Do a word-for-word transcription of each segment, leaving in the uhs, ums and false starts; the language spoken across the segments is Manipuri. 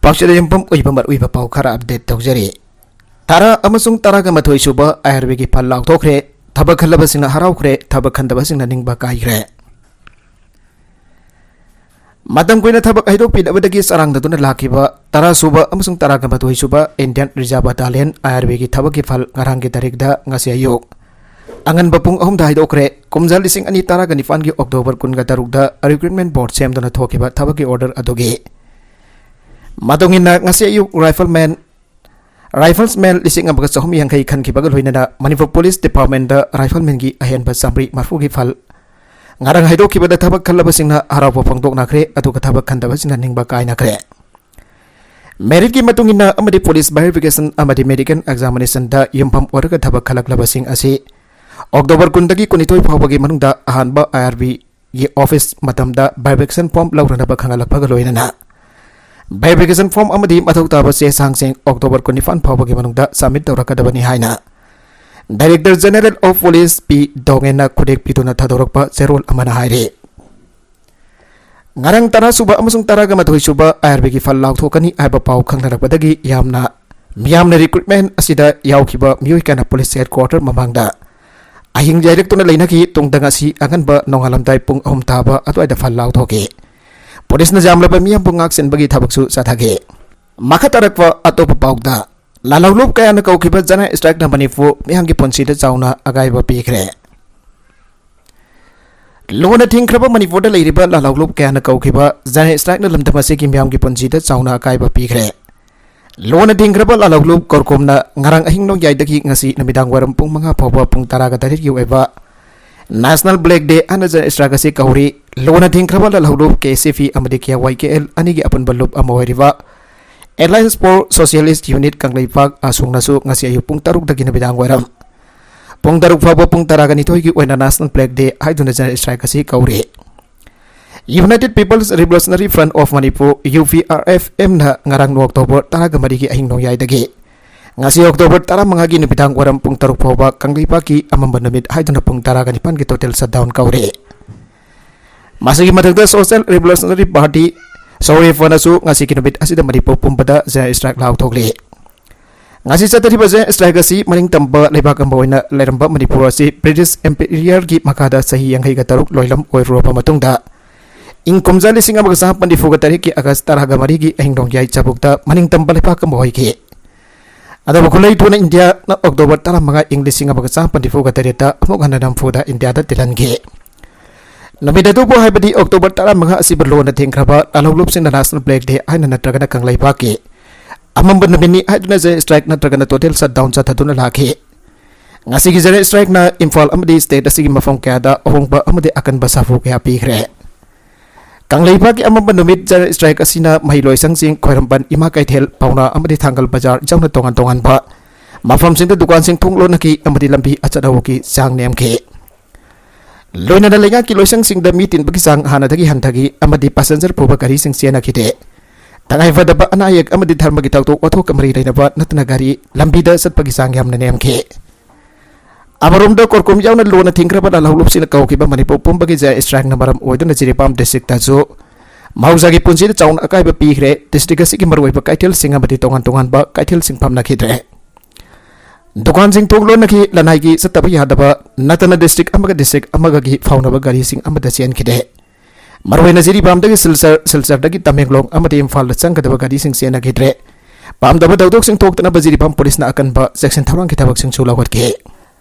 ꯄꯥꯎꯆꯦꯗ ꯌꯨꯝꯐꯝ ꯑꯣꯏꯕ ꯃꯔꯨꯑꯣꯏꯕ ꯄꯥꯎ ꯈꯔ ꯑꯞꯗꯦꯠ ꯇꯧꯖꯔꯤ꯫ ꯇꯔꯥ ꯑꯃꯁꯨꯡ ꯇꯔꯥꯒ ꯃꯥꯊꯣꯏ ꯁꯨꯕ ꯑꯥꯏ ꯑꯥꯔ ꯕꯤꯒꯤ ꯐꯜ ꯂꯥꯎꯊꯣꯛꯈ꯭ꯔꯦ꯫ ꯊꯕꯛ ꯈꯜꯂꯕꯁꯤꯡꯅ ꯍꯔꯥꯎꯈ꯭ꯔꯦ, ꯊꯕꯛ ꯈꯟꯗꯕꯁꯤꯡꯅ ꯅꯤꯡꯕ ꯀꯥꯏꯈ꯭ꯔꯦ꯫ ꯃꯇꯝ ꯀꯨꯏꯅ ꯊꯕꯛ ꯍꯥꯏꯗꯣꯛꯄꯤꯗꯕꯗꯒꯤ ꯆꯔꯥꯡꯅꯗꯨꯅ ꯂꯥꯛꯈꯤꯕ ꯇꯔꯥ ꯁꯨꯕ ꯑꯃꯁꯨꯡ ꯇꯔꯥꯒ ꯃꯥꯊꯣꯏ ꯁꯨꯕ Indian Reserve Battalion, ꯑꯥꯏ ꯑꯥꯔ ꯕꯤꯒꯤ ꯊꯕꯛꯀꯤ ꯐꯜ ꯉꯔꯥꯡꯒꯤ ꯇꯥꯔꯤꯛꯇ, ꯉꯁꯤ ꯑꯌꯨꯛ ꯑꯉꯟꯕ ꯄꯨꯡ ꯑꯍꯨꯝꯗ ꯍꯥꯏꯗꯣꯛꯈ꯭ꯔꯦ꯫ ꯀꯨꯝꯖꯥ ꯂꯤꯁꯤꯡ ꯑꯅꯤ ꯇꯔꯥꯒ ꯅꯤꯄꯥꯟꯒꯤ October ꯀꯨꯟꯒ ꯇꯔꯨꯛꯇ recruitment board ꯁꯦꯝꯗꯨꯅ ꯊꯣꯛꯈꯤꯕ ꯊꯕꯛꯀꯤ order ꯑꯗꯨꯒꯤ ꯃꯇꯨꯡ ꯏꯟꯅ, ꯉꯁꯤ ꯑꯌꯨꯛ rifleman, riflesman ꯂꯤꯁꯤꯡ ꯑꯃꯒ ꯆꯍꯨꯝ ꯌꯥꯡꯈꯩ ꯈꯟꯈꯤꯕꯒ ꯂꯣꯏꯅꯅ ꯃꯅꯤꯄꯨꯔ Police Departmentꯇ riflemanꯒꯤ ꯑꯍꯦꯟꯕ ꯆꯥꯃꯔꯤ ꯃꯔꯤꯐꯨꯒꯤ ꯐꯜ ꯉꯔꯥꯡ ꯍꯥꯏꯗꯣꯛꯈꯤꯕꯗ ꯊꯕꯛ ꯈꯜꯂꯕꯁꯤꯡꯅ ꯍꯔꯥꯎꯕ ꯐꯣꯡꯗꯣꯛꯅꯈ꯭ꯔꯦ, ꯑꯗꯨꯒ ꯊꯕꯛ ꯈꯟꯗꯕꯁꯤꯡꯅ ꯅꯤꯡꯕ ꯀꯥꯏꯅꯈ꯭ꯔꯦ꯫ Meritꯀꯤ ꯃꯇꯨꯡ ꯏꯟꯅ ꯑꯃꯗꯤ police verification ꯑꯃꯗꯤ medical examinationꯗ ꯌꯨꯝꯐꯝ ꯑꯣꯏꯔꯒ ꯊꯕꯛ ꯈꯜꯂꯛꯂꯕꯁꯤꯡ ꯑꯁꯤ October ꯀꯨꯟꯗꯒꯤ ꯀꯨꯟꯅꯤꯊꯣꯏ ꯐꯥꯎꯕꯒꯤ ꯃꯅꯨꯡꯗ ꯑꯍꯥꯟꯕ ꯑꯥꯏ ꯑꯥꯔ ꯕꯤꯒꯤ office ꯃꯇꯝꯗ verification form ꯂꯧꯅꯅꯕ ꯈꯪꯍꯜꯂꯛꯄꯒ ꯂꯣꯏꯅꯅ verification form ꯑꯃꯗꯤ ꯃꯊꯧ ꯇꯥꯕ ꯆꯦ ꯆꯥꯡꯁꯤꯡ October ꯀꯨꯟꯅꯤꯄꯥꯟ ꯐꯥꯎꯕꯒꯤ ꯃꯅꯨꯡꯗ submit ꯇꯧꯔꯛꯀꯗꯕꯅꯤ ꯍꯥꯏꯅ Director General of Police ꯄꯤ ꯗꯣꯉꯦꯟꯅ ꯈꯨꯗꯦꯛ ꯄꯤꯗꯨꯅ ꯊꯥꯗꯣꯔꯛꯄ ꯆꯦꯔꯣꯜ ꯑꯃꯅ ꯍꯥꯏꯔꯤ꯫ ꯉꯔꯥꯡ ꯇꯔꯥ ꯁꯨꯕ ꯑꯃꯁꯨꯡ ꯇꯔꯥꯒ ꯃꯥꯊꯣꯏ ꯁꯨꯕ ꯑꯥꯏ ꯑꯥꯔ ꯕꯤꯒꯤ ꯐꯜ ꯂꯥꯎꯊꯣꯛꯀꯅꯤ ꯍꯥꯏꯕ ꯄꯥꯎ ꯈꯪꯅꯔꯛꯄꯗꯒꯤ ꯌꯥꯝꯅ ꯃꯤꯌꯥꯝꯅ recruitment ꯑꯁꯤꯗ ꯌꯥꯎꯈꯤꯕ ꯃꯤꯑꯣꯏ ꯀꯌꯥꯅ police headquarter ꯃꯃꯥꯡꯗ ꯑꯍꯤꯡ ꯌꯥꯏꯔꯛꯇꯨꯅ ꯂꯩꯅꯈꯤ꯫ ꯇꯨꯡꯗ ꯉꯁꯤ ꯑꯉꯟꯕ ꯅꯣꯡꯉꯥꯜꯂꯝꯗꯥꯏ ꯄꯨꯡ ꯑꯍꯨꯝ ꯇꯥꯕ ꯑꯗꯨꯋꯥꯏꯗ ꯐꯜ ꯂꯥꯎꯊꯣꯛꯈꯤ꯫ Policeꯅ ꯌꯥꯝꯂꯕ ꯃꯤꯌꯥꯝꯕꯨ ꯉꯥꯛ ꯁꯦꯟꯕꯒꯤ ꯊꯕꯛꯁꯨ ꯆꯠꯊꯈꯤ꯫ ꯃꯈꯥ ꯇꯥꯔꯛꯄ ꯑꯇꯣꯞꯄ ꯄꯥꯎꯗ, ꯂꯥꯜꯍꯧꯂꯨꯞ ꯀꯌꯥꯅ ꯀꯧꯈꯤꯕ general strikeꯅ ꯃꯅꯤꯄꯨꯔ ꯃꯤꯌꯥꯝꯒꯤ ꯄꯨꯟꯁꯤꯗ ꯆꯥꯎꯅ ꯑꯀꯥꯏꯕ ꯄꯤꯈ꯭ꯔꯦ꯫ ꯂꯣꯟꯅ ꯊꯤꯡꯈ꯭ꯔꯕ ꯃꯅꯤꯄꯨꯔꯗ ꯂꯩꯔꯤꯕ ꯂꯥꯜꯍꯧꯂꯨꯞ ꯀꯌꯥꯅ ꯀꯧꯈꯤꯕ general strikeꯅ ꯂꯝꯗꯝ ꯑꯁꯤꯒꯤ ꯃꯤꯌꯥꯝꯒꯤ ꯄꯨꯟꯁꯤꯗ ꯆꯥꯎꯅ ꯑꯀꯥꯏꯕ ꯄꯤꯈ꯭ꯔꯦ꯫ ꯂꯣꯟꯅ ꯊꯤꯡꯈ꯭ꯔꯕ ꯂꯥꯜꯍꯧꯂꯨꯞ ꯀꯣꯔꯀꯣꯝꯅ ꯉꯔꯥꯡ ꯑꯍꯤꯡ ꯅꯣꯡꯌꯥꯏꯗꯒꯤ ꯉꯁꯤ ꯅꯨꯃꯤꯗꯥꯡ ꯋꯥꯏꯔꯝ ꯄꯨꯡ ꯃꯉꯥ ꯐꯥꯎꯕ ꯄꯨꯡ ꯇꯔꯥꯒ ꯇꯔꯦꯠꯀꯤ ꯑꯣꯏꯕ National Black Day ꯍꯥꯏꯅ general strike ꯑꯁꯤ ꯀꯧꯔꯤ꯫ ꯂꯣꯟꯅ ꯊꯤꯡꯈ꯭ꯔꯕ ꯂꯥꯜꯍꯧꯂꯨꯞ ꯀꯦ ꯑꯦꯁ ꯑꯦꯐ ꯏ ꯑꯃꯗꯤ ꯀꯦ ꯋꯥꯏ ꯀꯦ ꯑꯦꯜ ꯑꯅꯤꯒꯤ ꯑꯄꯨꯟꯕ ꯂꯨꯞ ꯑꯃ ꯑꯣꯏꯔꯤꯕ Alliance for Socialist Unit Kangleipak, ꯑꯁꯣꯛꯅꯁꯨ ꯉꯁꯤ ꯑꯌꯨꯛ ꯄꯨꯡ ꯇꯔꯨꯛꯇꯒꯤ ꯅꯨꯃꯤꯗꯥꯡ ꯋꯥꯏꯔꯝ ꯄꯨꯡ ꯇꯔꯨꯛ ꯐꯥꯎꯕ ꯄꯨꯡ ꯇꯔꯥꯒ ꯅꯤꯊꯣꯏꯒꯤ ꯑꯣꯏꯅ National Black Day ꯍꯥꯏꯗꯨꯅ general strike ꯑꯁꯤ ꯀꯧꯔꯤ꯫ United People's Revolutionary Front of Manipur, UPRFMꯅ ꯉꯔꯥꯡ October ꯇꯔꯥꯒ ꯃꯔꯤꯒꯤ ꯑꯍꯤꯡ ꯅꯣꯡꯌꯥꯏꯗꯒꯤ ꯉꯁꯤ October ꯇꯔꯥꯃꯉꯥꯒꯤ ꯅꯨꯃꯤꯗꯥꯡ ꯋꯥꯏꯔꯝ ꯄꯨꯡ ꯇꯔꯨꯛ ꯐꯥꯎꯕ ꯀꯪꯂꯩꯄꯥꯛꯀꯤ ꯑꯃꯝꯕ ꯅꯨꯃꯤꯠ ꯍꯥꯏꯗꯨꯅ ꯄꯨꯡ ꯇꯔꯥꯒ ꯅꯤꯄꯥꯟꯒꯤ total shutdown ꯀꯧꯔꯦ꯫ ꯃꯁꯤꯒꯤ ꯃꯊꯛꯇ Social Revolutionary Party, ꯁꯣꯔꯤ ꯐꯅꯁꯨ ꯉꯁꯤꯒꯤ ꯅꯨꯃꯤꯠ ꯑꯁꯤꯗ ꯃꯅꯤꯄꯨꯔ ꯄꯨꯝꯕꯗ ꯖꯦ ꯑꯦꯟ ꯁ꯭ꯇ꯭ꯔꯥꯏꯛ ꯂꯥꯎꯊꯣꯛꯂꯤ꯫ ꯉꯁꯤ ꯆꯠꯊꯔꯤꯕ ꯖꯦ ꯑꯦꯟ ꯁ꯭ꯇ꯭ꯔꯥꯏꯛ ꯑꯁꯤ ꯃꯅꯤꯡ ꯇꯝꯕ ꯂꯩꯕꯥꯛ ꯑꯃ ꯑꯣꯏꯅ ꯂꯩꯔꯝꯕ ꯃꯅꯤꯄꯨꯔ ꯑꯁꯤ ꯕ꯭ꯔꯤꯇꯤꯁ ꯏꯝꯄꯤꯔꯤꯌꯔꯒꯤ ꯃꯈꯥꯗ ꯆꯍꯤ ꯌꯥꯡꯈꯩꯒ ꯇꯔꯨꯛ ꯂꯣꯏꯂꯝ ꯑꯣꯏꯔꯨꯔꯕ ꯃꯇꯨꯡꯗ, ꯏꯪ ꯀꯨꯝꯖꯥ ꯂꯤꯁꯤꯡ ꯑꯃꯒ ꯆꯥꯃꯥꯄꯟ ꯅꯤꯐꯨꯒ ꯇꯔꯦꯠꯀꯤ ꯑꯥꯒꯁ ꯇꯔꯥꯒ ꯃꯔꯤꯒꯤ ꯑꯍꯤꯡ ꯅꯣꯡꯌꯥꯏ ꯆꯥꯕꯨꯛꯇ ꯃꯅꯤꯡ ꯇꯝꯕ ꯂꯩꯕꯥꯛ ꯑꯃ ꯑꯣꯏꯈꯤ꯫ ꯑꯗꯨꯕꯨ ꯈꯨꯠꯂꯩ ꯊꯨꯅ ꯏꯟꯗꯤꯌꯥꯅ ꯑꯣꯛꯇꯣꯕꯔ ꯇꯔꯥꯃꯉꯥ ꯏꯪ ꯂꯤꯁꯤꯡ ꯑꯃꯒ ꯆꯥꯃꯥꯄꯟ ꯅꯤꯐꯨꯒ ꯇꯔꯦꯠꯇ ꯑꯃꯨꯛ ꯍꯟꯅ ꯅꯝꯐꯨꯗ ꯏꯟꯗꯤꯌꯥꯗ ꯇꯤꯜꯍꯟꯈꯤ꯫ ꯅꯨꯃꯤꯠ ꯑꯗꯨꯕꯨ, ꯍꯥꯏꯕꯗꯤ ꯑꯣꯛꯇꯣꯕꯔ ꯇꯔꯥꯃꯉꯥ ꯑꯁꯤꯕꯨ ꯂꯣꯟꯅ ꯊꯤꯡꯈ꯭ꯔꯕ ꯂꯥꯜꯍꯧꯂꯨꯞꯁꯤꯡꯅ National Black Day ꯍꯥꯏꯅ ꯅꯠꯇ꯭ꯔꯒꯅ ꯀꯪꯂꯩꯄꯥꯛꯀꯤ ꯑꯃꯝꯕ ꯅꯨꯃꯤꯠꯅꯤ ꯍꯥꯏꯗꯨꯅ ꯖꯦ ꯑꯦꯟ ꯁ꯭ꯇ꯭ꯔꯥꯏꯛ ꯅꯠꯇ꯭ꯔꯒꯅ total shutdown ꯆꯠꯊꯗꯨꯅ ꯂꯥꯛꯈꯤ꯫ ꯉꯁꯤꯒꯤ ꯖꯦ ꯑꯦꯟ ꯁ꯭ꯇ꯭ꯔꯥꯏꯛꯅ ꯏꯝꯐꯥꯜ ꯑꯃꯗꯤ state ꯑꯁꯤꯒꯤ ꯃꯐꯝ ꯀꯌꯥꯗ ꯑꯍꯣꯡꯕ ꯑꯃꯗꯤ ꯑꯀꯟꯕ ꯁꯥꯐꯨ ꯀꯌꯥ ꯄꯤꯈ꯭ꯔꯦ꯫ ꯀꯪꯂꯩꯄꯥꯛꯀꯤ ꯑꯃꯝꯕ ꯅꯨꯃꯤꯠ ꯖꯦ ꯑꯦꯟ ꯁ꯭ꯇ꯭ꯔꯥꯏꯛ ꯑꯁꯤꯅ ꯃꯍꯩꯂꯣꯏꯁꯪꯁꯤꯡ, ꯈ꯭ꯋꯥꯏꯔꯝꯕꯟ, ꯏꯃꯥ ꯀꯩꯊꯦꯜ, ꯄꯥꯎꯅꯥ ꯑꯃꯗꯤ ꯊꯥꯡꯒꯜ ꯕꯖꯥꯔ ꯌꯥꯎꯅ ꯇꯣꯉꯥꯟ ꯇꯣꯉꯥꯟꯕ ꯃꯐꯝꯁꯤꯡꯗ ꯗꯨꯀꯥꯟꯁꯤꯡ ꯊꯣꯡ ꯂꯣꯟꯅꯈꯤ ꯑꯃꯗꯤ ꯂꯝꯕꯤ ꯑꯆꯠ ꯑꯍꯧꯕꯒꯤ ꯆꯥꯡ ꯅꯦꯝꯈꯤ꯫ ꯂꯣꯏꯅꯅ ꯂꯩꯉꯥꯛꯀꯤ ꯂꯣꯏꯁꯪꯁꯤꯡꯗ ꯃꯤ ꯇꯤꯟꯕꯒꯤ ꯆꯥꯡ ꯍꯥꯟꯅꯗꯒꯤ ꯍꯟꯊꯈꯤ ꯑꯃꯗꯤ passenger ꯄꯨꯕ ꯒꯥꯔꯤꯁꯤꯡ ꯆꯦꯟꯅꯈꯤꯗꯦ꯫ ꯇꯉꯥꯏꯐꯗꯕ ꯑꯅꯥ ꯑꯌꯦꯛ ꯑꯃꯗꯤ ꯙꯔꯃꯒꯤ ꯊꯧꯗꯣꯛ ꯋꯥꯊꯣꯛꯀ ꯃꯔꯤ ꯂꯩꯅꯕ ꯅꯠꯇꯅ ꯒꯥꯔꯤ ꯂꯝꯕꯤꯗ ꯆꯠꯄꯒꯤ ꯆꯥꯡ ꯌꯥꯝꯅ ꯅꯦꯝꯈꯤ꯫ ꯑꯃꯔꯣꯝꯗ, ꯀꯣꯔꯀꯨꯝ ꯌꯥꯎꯅ ꯂꯣꯟꯅ ꯊꯤꯡꯈ꯭ꯔꯕ ꯂꯥꯜꯍꯧꯂꯨꯞꯁꯤꯡꯅ ꯀꯧꯈꯤꯕ ꯃꯅꯤꯄꯨꯔ ꯄꯨꯝꯕꯒꯤ ꯖꯦ ꯑꯦꯟ ꯁ꯭ꯇ꯭ꯔꯥꯏꯛꯅ ꯃꯔꯝ ꯑꯣꯏꯗꯨꯅ ꯖꯤꯔꯤꯕꯥꯝ district ꯇꯁꯨ ꯃꯍꯧꯁꯥꯒꯤ ꯄꯨꯟꯁꯤꯗ ꯆꯥꯎꯅ ꯑꯀꯥꯏꯕ ꯄꯤꯈ꯭ꯔꯦ꯫ District ꯑꯁꯤꯒꯤ ꯃꯔꯨꯑꯣꯏꯕ ꯀꯩꯊꯦꯜꯁꯤꯡ ꯑꯃꯗꯤ ꯇꯣꯉꯥꯟ ꯇꯣꯉꯥꯟꯕ ꯀꯩꯊꯦꯜꯁꯤꯡ ꯐꯝꯅꯈꯤꯗ꯭ꯔꯦ꯫ ꯗꯨꯀꯥꯟꯁꯤꯡ ꯊꯣꯡ ꯂꯣꯟꯅꯈꯤ, ꯂꯅꯥꯏꯒꯤ ꯆꯠꯇꯕ ꯌꯥꯗꯕ ꯅꯠꯇꯅ district ꯑꯃꯒ district ꯑꯃꯒꯒꯤ ꯐꯥꯎꯅꯕ ꯒꯥꯔꯤꯁꯤꯡ ꯑꯃꯠꯇ ꯆꯦꯟꯈꯤꯗꯦ꯫ ꯃꯔꯨꯑꯣꯏꯅ ꯖꯤꯔꯤꯕꯥꯝꯗꯒꯤ ꯁꯤꯜꯆꯔ, ꯁꯤꯜꯆꯔꯗꯒꯤ ꯇꯃꯦꯡꯂꯣꯡ ꯑꯃꯗꯤ ꯏꯝꯐꯥꯜꯗ ꯆꯪꯒꯗꯕ ꯒꯥꯔꯤꯁꯤꯡ ꯆꯦꯟꯅꯈꯤꯗ꯭ꯔꯦ꯫ ꯄꯥꯝꯗꯕ ꯊꯧꯗꯣꯛꯁꯤꯡ ꯊꯣꯛꯇꯅꯕ ꯖꯤꯔꯤꯕꯥꯝ ꯄꯨꯂꯤꯁꯅ ꯑꯀꯟꯕ ꯆꯦꯛꯁꯤꯟ ꯊꯧꯔꯥꯡꯒꯤ ꯊꯕꯛꯁꯤꯡꯁꯨ ꯂꯧꯈꯠꯈꯤ꯫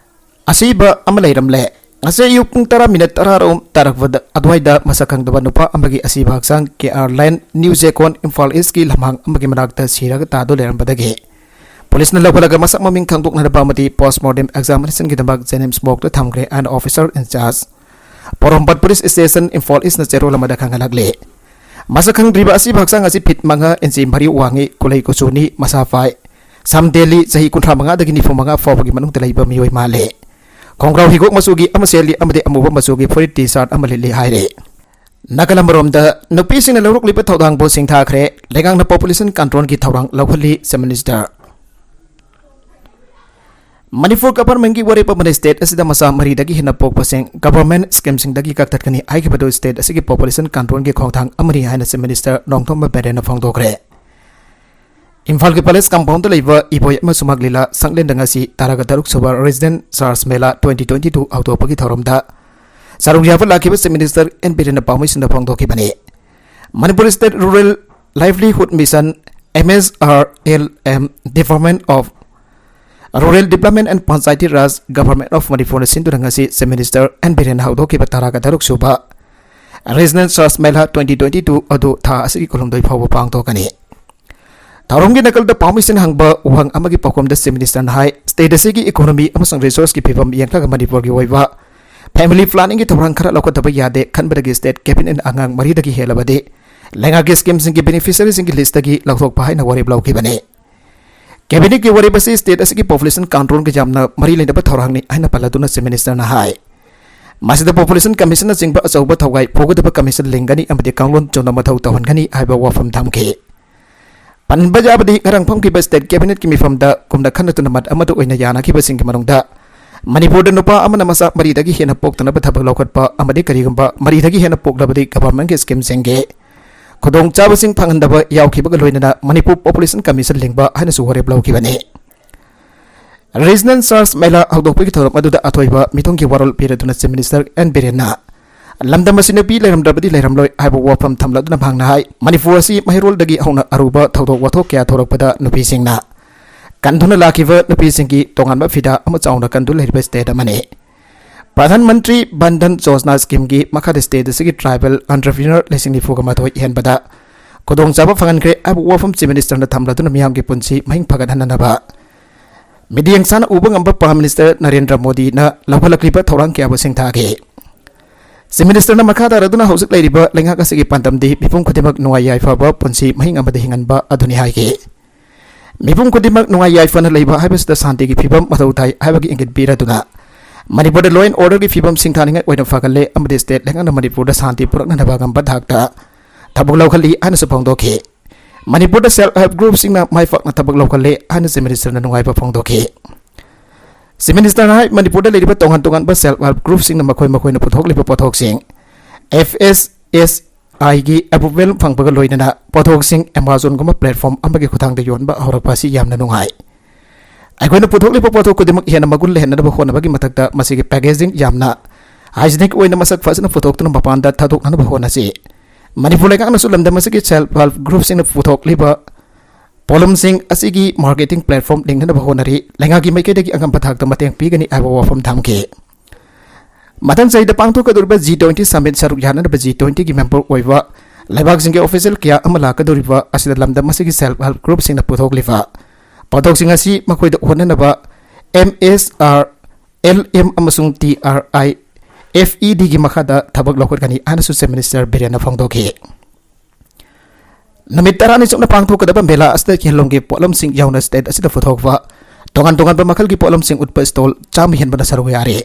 ꯑꯁꯤꯕ ꯑꯃ ꯂꯩꯔꯝꯂꯦ꯫ ꯉꯁꯤ ꯑꯌꯨꯛ ꯄꯨꯡ ꯇꯔꯥ ꯃꯤꯅꯠ ꯇꯔꯥꯔꯣꯝ ꯇꯥꯔꯛꯄꯗ ꯑꯗꯨꯋꯥꯏꯗ ꯃꯁꯛ ꯈꯪꯗꯕ ꯅꯨꯄꯥ ꯑꯃꯒꯤ ꯑꯁꯤꯕ ꯍꯛꯆꯥꯡ ꯀꯦ ꯑꯥꯔ ꯂꯥꯏꯟ ꯅ꯭ꯌꯨ ꯖꯦꯀꯣꯟ ꯏꯝꯐꯥꯜ ꯏꯁꯀꯤ ꯂꯝꯍꯥꯡ ꯑꯃꯒꯤ ꯃꯅꯥꯛꯇ ꯁꯤꯔꯒ ꯇꯥꯗꯨꯅ ꯂꯩꯔꯝꯕꯗꯒꯤ ꯄꯨꯂꯤꯁꯅ ꯂꯧꯈꯠꯂꯒ ꯃꯁꯛ ꯃꯃꯤꯡ ꯈꯪꯗꯣꯛꯅꯅꯕ ꯑꯃꯗꯤ postmortem examination ꯒꯤꯗꯃꯛ JNIMS morgue ꯇ ꯊꯝꯈ꯭ꯔꯦ ꯍꯥꯏꯅ officer in charge Porompat police station Imphal ꯏꯁꯅ ꯆꯦꯔꯣꯜ ꯑꯃꯗ ꯈꯪꯍꯜꯂꯛꯂꯤ꯫ ꯃꯁꯛ ꯈꯪꯗ꯭ꯔꯤꯕ ꯑꯁꯤꯕ ꯍꯛꯆꯥꯡ ꯑꯁꯤ ꯐꯤꯠ ꯃꯉꯥ ꯏꯟꯆꯤ ꯃꯔꯤ ꯋꯥꯡꯉꯤ, ꯀꯨꯂꯩ ꯀꯨꯆꯨꯅꯤ, ꯃꯁꯥ ꯄꯥꯏ, ꯁꯝ ꯇꯦꯜꯂꯤ, ꯆꯍꯤ ꯀꯨꯟꯊ꯭ꯔꯥ ꯃꯉꯥꯗꯒꯤ ꯅꯤꯐꯨ ꯃꯉꯥ ꯐꯥꯎꯕꯒꯤ ꯃꯅꯨꯡꯗ ꯂꯩꯕ ꯃꯤꯑꯣꯏ ꯃꯥꯜꯂꯤ꯫ ꯈꯣꯡꯒ꯭ꯔꯥꯎ ꯍꯤꯒꯣꯛ ꯃꯆꯨꯒꯤ ꯑꯃ ꯁꯦꯠꯂꯤ ꯑꯃꯗꯤ ꯑꯃꯨꯕ ꯃꯆꯨꯒꯤ ꯐꯨꯔꯤꯠ T-shirt ꯑꯃ ꯂꯤꯠꯂꯤ ꯍꯥꯏꯔꯤ꯫ ꯅꯥꯀꯜ ꯑꯃꯔꯣꯝꯗ, ꯅꯨꯄꯤꯁꯤꯡꯅ ꯂꯧꯔꯛꯂꯤꯕ ꯊꯧꯗꯥꯡꯕꯨ ꯁꯤꯡꯊꯥꯈ꯭ꯔꯦ꯫ ꯂꯩꯉꯥꯛꯅ population control ꯒꯤ ꯊꯧꯔꯥꯡ ꯂꯧꯈꯠꯂꯤ, Chief Minister꯫ ꯃꯅꯤꯄꯨꯔ ꯒꯚꯔꯟꯃꯦꯟꯠꯀꯤ ꯋꯥꯔꯦꯞ ꯑꯃꯅ ꯁ꯭ꯇꯦꯠ ꯑꯁꯤꯗ ꯃꯆꯥ ꯃꯔꯤꯗꯒꯤ ꯍꯦꯟꯅ ꯄꯣꯛꯄꯁꯤꯡ ꯒꯚꯔꯟꯃꯦꯟꯠ ꯁ꯭ꯀꯤꯝꯁꯤꯡꯗꯒꯤ ꯀꯛꯊꯠꯀꯅꯤ ꯍꯥꯏꯈꯤꯕꯗꯨ ꯁ꯭ꯇꯦꯠ ꯑꯁꯤꯒꯤ ꯄꯣꯄꯨꯂꯦꯁꯟ ꯀꯟꯇ꯭ꯔꯣꯜꯒꯤ ꯈꯣꯡꯊꯥꯡ ꯑꯃꯅꯤ ꯍꯥꯏꯅ ꯆꯤꯐ ꯃꯤꯅꯤꯁꯇꯔ ꯅꯣꯡꯊꯣꯝꯕꯝ ꯕꯤꯔꯦꯟꯅ ꯐꯣꯡꯗꯣꯛꯈ꯭ꯔꯦ꯫ ꯏꯝꯐꯥꯜꯒꯤ ꯄꯦꯂꯦꯁ ꯀꯝꯄꯥꯎꯟꯗ ꯂꯩꯕ ꯏꯕꯣꯌꯥꯏꯃ ꯁꯨꯃꯥꯛ ꯂꯤꯂꯥ ꯁꯪꯂꯦꯟꯗ ꯉꯁꯤ ꯇꯔꯥꯒ ꯇꯔꯨꯛ ꯁꯨꯕ ꯔꯤꯖꯅꯦꯜ ꯆꯔꯆ ꯃꯦꯂꯥ twenty twenty two ꯍꯧꯗꯣꯛꯄꯒꯤ ꯊꯧꯔꯝꯗ ꯁꯔꯨꯛ ꯌꯥꯕ ꯂꯥꯛꯈꯤꯕ ꯆꯤꯐ ꯃꯤꯅꯤꯁꯇꯔ ꯑꯦꯟ ꯕꯤꯔꯦꯟꯅ ꯄꯥꯎꯃꯤꯁꯤꯡꯗ ꯐꯣꯡꯗꯣꯛꯈꯤꯕꯅꯤ꯫ Manipur state rural livelihood mission, M S R L M, department of rural development and Panchayati Raj, government of ꯃꯅꯤꯄꯨꯔꯅ ꯁꯤꯟꯗꯨꯅ ꯉꯁꯤ ꯆꯤꯐ ꯃꯤꯅꯤꯁꯇꯔ ꯑꯦꯟ ꯕꯤꯔꯦꯟꯅ ꯍꯧꯗꯣꯛꯈꯤꯕ ꯇꯔꯥꯒ ꯇꯔꯨꯛ ꯁꯨꯕ ꯔꯤꯖꯅꯦꯜ ꯆꯔꯆ ꯃꯦꯂꯥ twenty twenty two ꯑꯗꯨ ꯊꯥ ꯑꯁꯤꯒꯤ ꯀꯨꯟꯍꯨꯝꯗꯣꯏ ꯐꯥꯎꯕ ꯄꯥꯡꯊꯣꯛꯀꯅꯤ꯫ ꯊꯧꯔꯝꯒꯤ ꯅꯥꯀꯜꯗ ꯄꯥꯎꯃꯤꯁꯤꯡꯅ ꯍꯪꯕ ꯋꯥꯍꯪ ꯑꯃꯒꯤ ꯄꯥꯎꯈꯨꯝꯗ ꯆꯤꯐ ꯃꯤꯅꯤꯁꯇꯔꯅ ꯍꯥꯏ, ꯁ꯭ꯇꯦꯠ ꯑꯁꯤꯒꯤ ꯏꯀꯣꯅꯣꯃꯤ ꯑꯃꯁꯨꯡ ꯔꯤꯁꯣꯔꯁꯀꯤ ꯐꯤꯕꯝ ꯌꯦꯡꯂꯒ ꯃꯅꯤꯄꯨꯔꯒꯤ ꯑꯣꯏꯕ ꯐꯦꯃꯤꯂꯤ ꯄ꯭ꯂꯥꯅꯤꯡꯒꯤ ꯊꯧꯔꯥꯡ ꯈꯔ ꯂꯧꯈꯠꯇꯕ ꯌꯥꯗꯦ ꯈꯟꯕꯗꯒꯤ ꯁ꯭ꯇꯦꯠ ꯀꯦꯕꯤꯅꯦꯠꯅ ꯑꯉꯥꯡ ꯃꯔꯤꯗꯒꯤ ꯍꯦꯜꯂꯕꯗꯤ ꯂꯩꯉꯥꯛꯀꯤ ꯁ꯭ꯀꯤꯝꯁꯤꯡꯒꯤ ꯕꯦꯅꯤꯐꯤꯁꯔꯤꯁꯤꯡꯒꯤ ꯂꯤꯁꯇꯒꯤ ꯂꯧꯊꯣꯛꯄ ꯍꯥꯏꯅ ꯋꯥꯔꯦꯞ ꯂꯧꯈꯤꯕꯅꯤ꯫ ꯀꯦꯕꯤꯅꯦꯠꯀꯤ ꯋꯥꯔꯦꯞ ꯑꯁꯤ ꯁ꯭ꯇꯦꯠ ꯑꯁꯤꯒꯤ ꯄꯣꯄꯨꯂꯦꯁꯟ ꯀꯟꯇ꯭ꯔꯣꯜꯒ ꯌꯥꯝꯅ ꯃꯔꯤ ꯂꯩꯅꯕ ꯊꯧꯔꯥꯡꯅꯤ ꯍꯥꯏꯅ ꯄꯜꯂꯗꯨꯅ ꯆꯤꯐ ꯃꯤꯅꯤꯁꯇꯔꯅ ꯍꯥꯏ, ꯃꯁꯤꯗ ꯄꯣꯄꯨꯂꯦꯁꯟ ꯀꯃꯤꯁꯟꯅꯆꯤꯡꯕ ꯑꯆꯧꯕ ꯊꯧꯒꯥꯏ ꯄꯨꯒꯗꯕ ꯀꯃꯤꯁꯟ ꯂꯤꯡꯒꯅꯤ ꯑꯃꯗꯤ ꯀꯥꯡꯂꯣꯟ ꯆꯨꯝꯅ ꯃꯊꯧ ꯇꯧꯍꯟꯒꯅꯤ ꯍꯥꯏꯕ ꯋꯥꯐꯝ ꯊꯝꯈꯤ꯫ ꯄꯟꯕ ꯌꯥꯕꯗꯤ, ꯉꯔꯥꯡ ꯐꯝꯈꯤꯕ ꯁ꯭ꯇꯦꯠ ꯀꯦꯕꯤꯅꯦꯠꯀꯤ ꯃꯤꯐꯝꯗ ꯀꯨꯝꯅ ꯈꯟꯅꯗꯨꯅ ꯃꯠ ꯑꯃꯗ ꯑꯣꯏꯅ ꯌꯥꯅꯈꯤꯕꯁꯤꯡꯒꯤ ꯃꯅꯨꯡꯗ ꯃꯅꯤꯄꯨꯔꯗ ꯅꯨꯄꯥ ꯑꯃꯅ ꯃꯆꯥ ꯃꯔꯤꯗꯒꯤ ꯍꯦꯟꯅ ꯄꯣꯛꯇꯅꯕ ꯊꯕꯛ ꯂꯧꯈꯠꯄ ꯑꯃꯗꯤ ꯀꯔꯤꯒꯨꯝꯕ ꯃꯔꯤꯗꯒꯤ ꯍꯦꯟꯅ ꯄꯣꯛꯂꯕꯗꯤ ꯒꯚꯔꯟꯃꯦꯟꯠꯀꯤ ꯁ꯭ꯀꯤꯝꯁꯤꯡꯒꯤ ꯈꯨꯗꯣꯡꯆꯥꯕꯁꯤꯡ ꯐꯪꯍꯟꯗꯕ ꯌꯥꯎꯈꯤꯕꯒ ꯂꯣꯏꯅꯅ ꯃꯅꯤꯄꯨꯔ ꯄꯣꯄꯨꯂꯦꯁꯟ ꯀꯃꯤꯁꯟ ꯂꯤꯡꯕ ꯍꯥꯏꯅꯁꯨ ꯋꯥꯔꯦꯞ ꯂꯧꯈꯤꯕꯅꯤ꯫ ꯔꯤꯖꯅꯦꯜ ꯆꯔꯆ ꯃꯦꯂꯥ ꯍꯧꯗꯣꯛꯄꯒꯤ ꯊꯧꯔꯝ ꯑꯗꯨꯗ ꯑꯊꯣꯏꯕ ꯃꯤꯊꯨꯡꯒꯤ ꯋꯥꯔꯣꯜ ꯄꯤꯔꯗꯨꯅ ꯆꯤꯐ ꯃꯤꯅꯤꯁꯇꯔ ꯑꯦꯟ ꯕꯤꯔꯦꯟꯅ ꯂꯝꯗꯝ ꯑꯁꯤ ꯅꯨꯄꯤ ꯂꯩꯔꯝꯗ꯭ꯔꯕꯗꯤ ꯂꯩꯔꯝꯂꯣꯏ ꯍꯥꯏꯕ ꯋꯥꯐꯝ ꯊꯝꯂꯗꯨꯅ ꯃꯍꯥꯛꯅ ꯍꯥꯏ, ꯃꯅꯤꯄꯨꯔ ꯑꯁꯤ ꯃꯩꯔꯣꯜꯗꯒꯤ ꯍꯧꯅ ꯑꯔꯨꯕ ꯊꯧꯗꯣꯛ ꯋꯥꯊꯣꯛ ꯀꯌꯥ ꯊꯣꯔꯛꯄꯗ ꯅꯨꯄꯤꯁꯤꯡꯅ ꯀꯟꯗꯨꯅ ꯂꯥꯛꯈꯤꯕ ꯅꯨꯄꯤꯁꯤꯡꯒꯤ ꯇꯣꯉꯥꯟꯕ ꯐꯤꯗꯥ ꯑꯃ ꯆꯥꯎꯅ ꯀꯟꯗꯨꯅ ꯂꯩꯔꯤꯕ ꯁ꯭ꯇꯦꯠ ꯑꯃꯅꯤ꯫ ꯄ꯭ꯔꯙꯥꯟ ꯃꯟꯇ꯭ꯔꯤ ꯕꯟꯙꯟ ꯌꯣꯖꯅꯥ ꯁ꯭ꯀꯤꯝꯒꯤ ꯃꯈꯥꯗ ꯁ꯭ꯇꯦꯠ ꯑꯁꯤꯒꯤ ꯇ꯭ꯔꯥꯏꯕꯦꯜ ꯑꯦꯟꯇꯔꯄ꯭ꯔꯤꯅꯔ ꯂꯤꯁꯤꯡ ꯅꯤꯐꯨꯒ ꯃꯥꯊꯣꯏ ꯍꯦꯟꯕꯗ ꯈꯨꯗꯣꯡꯆꯥꯕ ꯐꯪꯍꯟꯈ꯭ꯔꯦ ꯍꯥꯏꯕ ꯋꯥꯐꯝ ꯆꯤꯐ ꯃꯤꯅꯤꯁꯇꯔꯅ ꯊꯝꯂꯗꯨꯅ ꯃꯤꯌꯥꯝꯒꯤ ꯄꯨꯟꯁꯤ ꯃꯍꯤꯡ ꯐꯒꯠꯍꯟꯅꯅꯕ ꯃꯤꯠꯌꯦꯡ ꯆꯥꯅ ꯎꯕ ꯉꯝꯕ ꯄ꯭ꯔꯥꯏꯝ ꯃꯤꯅꯤꯁꯇꯔ ꯅꯔꯦꯟꯗ꯭ꯔ ꯃꯣꯗꯤꯅ ꯂꯧꯈꯠꯂꯛꯂꯤꯕ ꯊꯧꯔꯥꯡ ꯀꯌꯥꯕꯨ ꯁꯤꯡꯊꯥꯈꯤ꯫ ꯆꯤꯐ ꯃꯤꯅꯤꯁꯇꯔꯅ ꯃꯈꯥ ꯇꯥꯔꯗꯨꯅ ꯍꯧꯖꯤꯛ ꯂꯩꯔꯤꯕ ꯂꯩꯉꯥꯛ ꯑꯁꯤꯒꯤ ꯄꯥꯟꯗꯝꯗꯤ ꯃꯤꯄꯨꯝ ꯈꯨꯗꯤꯡꯃꯛ ꯅꯨꯡꯉꯥꯏ ꯌꯥꯏꯐꯕ ꯄꯨꯟꯁꯤ ꯃꯍꯤꯡ ꯑꯃꯗ ꯍꯤꯡꯍꯟꯕ ꯑꯗꯨꯅꯤ ꯍꯥꯏꯈꯤ꯫ ꯃꯤꯄꯨꯝ ꯈꯨꯗꯤꯡꯃꯛ ꯅꯨꯡꯉꯥꯏ ꯌꯥꯏꯐꯅ ꯂꯩꯕ ꯍꯥꯏꯕꯁꯤꯗ ꯁꯥꯟꯇꯤꯒꯤ ꯐꯤꯕꯝ ꯃꯊꯧ ꯇꯥꯏ ꯍꯥꯏꯕꯒꯤ ꯏꯪꯒꯤꯠ ꯄꯤꯔꯗꯨꯅ ꯃꯅꯤꯄꯨꯔꯗ law and orderꯒꯤ ꯐꯤꯕꯝ ꯁꯤꯡꯊꯥꯅꯤꯡꯉꯥꯏ ꯑꯣꯏꯅ ꯐꯒꯠꯂꯦ ꯑꯃꯗꯤ ꯁ꯭ꯇꯦꯠ ꯂꯩꯉꯥꯛꯅ ꯃꯅꯤꯄꯨꯔꯗ ꯁꯥꯟꯇꯤ ꯄꯨꯔꯛꯅꯅꯕ ꯑꯉꯝꯕ ꯊꯥꯛꯇ ꯊꯕꯛ ꯂꯧꯈꯠꯂꯤ ꯍꯥꯏꯅꯁꯨ ꯐꯣꯡꯗꯣꯛꯈꯤ꯫ ꯃꯅꯤꯄꯨꯔꯗ ꯁꯦꯜꯐ ꯍꯦꯜꯞ ꯒ꯭ꯔꯨꯞꯁꯤꯡꯅ ꯃꯥꯏ ꯄꯥꯛꯅ ꯊꯕꯛ ꯂꯧꯈꯠꯂꯦ ꯍꯥꯏꯅ ꯆꯤꯐ ꯃꯤꯅꯤꯁꯇꯔꯅ ꯅꯨꯡꯉꯥꯏꯕ ꯐꯣꯡꯗꯣꯛꯈꯤ꯫ Chief Minister ꯅ ꯍꯥꯏ, ꯃꯅꯤꯄꯨꯔꯗ ꯂꯩꯔꯤꯕ ꯇꯣꯉꯥꯟ ꯇꯣꯉꯥꯟꯕ self help group ꯁꯤꯡꯅ ꯃꯈꯣꯏ ꯃꯈꯣꯏꯅ ꯄꯨꯊꯣꯛꯂꯤꯕ ꯄꯣꯠꯊꯣꯛꯁꯤꯡ F S S I ꯒꯤ approval ꯐꯪꯕꯒ ꯂꯣꯏꯅꯅ ꯄꯣꯠꯊꯣꯛꯁꯤꯡ Amazon ꯒꯨꯝꯕ platform ꯑꯃꯒꯤ ꯈꯨꯠꯊꯥꯡꯗ ꯌꯣꯟꯕ ꯍꯧꯔꯛꯄ ꯑꯁꯤ ꯌꯥꯝꯅ ꯅꯨꯡꯉꯥꯏ꯫ ꯑꯩꯈꯣꯏꯅ ꯄꯨꯊꯣꯛꯂꯤꯕ ꯄꯣꯠꯊꯣꯛ ꯈꯨꯗꯤꯡꯃꯛ ꯍꯦꯟꯅ ꯃꯒꯨꯟ ꯂꯩꯍꯟꯅꯕ ꯍꯣꯠꯅꯕꯒꯤ ꯃꯊꯛꯇ ꯃꯁꯤꯒꯤ packaging ꯌꯥꯝꯅ hygienic ꯑꯣꯏꯅ ꯃꯁꯛ ꯐꯖꯅ ꯄꯨꯊꯣꯛꯇꯨꯅ ꯃꯄꯥꯟꯗ ꯊꯥꯗꯣꯛꯅꯅꯕ ꯍꯣꯠꯅꯁꯤ꯫ ꯃꯅꯤꯄꯨꯔ ꯂꯩꯉꯥꯛꯅꯁꯨ ꯂꯝꯗꯝ ꯑꯁꯤꯒꯤ self help group ꯁꯤꯡꯅ ꯄꯨꯊꯣꯛꯂꯤꯕ ꯄꯣꯠꯂꯝꯁꯤꯡ ꯑꯁꯤꯒꯤ marketing platform ꯂꯤꯡꯅꯅꯕ ꯍꯣꯠꯅꯔꯤ꯫ ꯂꯩꯉꯥꯛꯀꯤ ꯃꯥꯏꯀꯩꯗꯒꯤ ꯑꯉꯝꯕ ꯊꯥꯛꯇ ꯃꯇꯦꯡ ꯄꯤꯒꯅꯤ ꯍꯥꯏꯕ ꯋꯥꯐꯝ ꯊꯝꯈꯤ꯫ ꯃꯊꯪ ꯆꯍꯤꯗ ꯄꯥꯡꯊꯣꯛꯀꯗꯧꯔꯤꯕ G twenty summit ꯁꯔꯨꯛ ꯌꯥꯅꯅꯕ G twenty ꯒꯤ member ꯑꯣꯏꯕ ꯂꯩꯕꯥꯛꯁꯤꯡꯒꯤ official ꯀꯌꯥ ꯑꯃ ꯂꯥꯛꯀꯗꯧꯔꯤꯕ ꯑꯁꯤꯗ ꯂꯝꯗꯝ ꯑꯁꯤꯒꯤ self help group ꯁꯤꯡꯅ ꯄꯨꯊꯣꯛꯂꯤꯕ ꯄꯣꯠꯊꯣꯛꯁꯤꯡ ꯑꯁꯤ ꯃꯈꯣꯏꯗ ꯎꯍꯟꯅꯅꯕ M S R L M ꯑꯃꯁꯨꯡ T R I F E D ꯒꯤ ꯃꯈꯥꯗ ꯊꯕꯛ ꯂꯧꯈꯠꯀꯅꯤ ꯍꯥꯏꯅꯁꯨ Chief Minister ꯕꯤꯔꯦꯟꯅ ꯐꯣꯡꯗꯣꯛꯈꯤ꯫ ꯅꯨꯃꯤꯠ ꯇꯔꯥꯅꯤ ꯆꯨꯞꯅ ꯄꯥꯡꯊꯣꯛꯀꯗꯕ ꯃꯦꯂꯥ ꯑꯁꯤꯗ handloom ꯒꯤ ꯄꯣꯠꯂꯝꯁꯤꯡ ꯌꯥꯎꯅ state ꯑꯁꯤꯗ ꯄꯨꯊꯣꯛꯄ ꯇꯣꯉꯥꯟ ꯇꯣꯉꯥꯟꯕ ꯃꯈꯜꯒꯤ ꯄꯣꯠꯂꯝꯁꯤꯡ ꯎꯠꯄ stall ꯆꯥꯝꯃ ꯍꯦꯟꯕꯅ ꯁꯔꯨꯛ ꯌꯥꯔꯤ꯫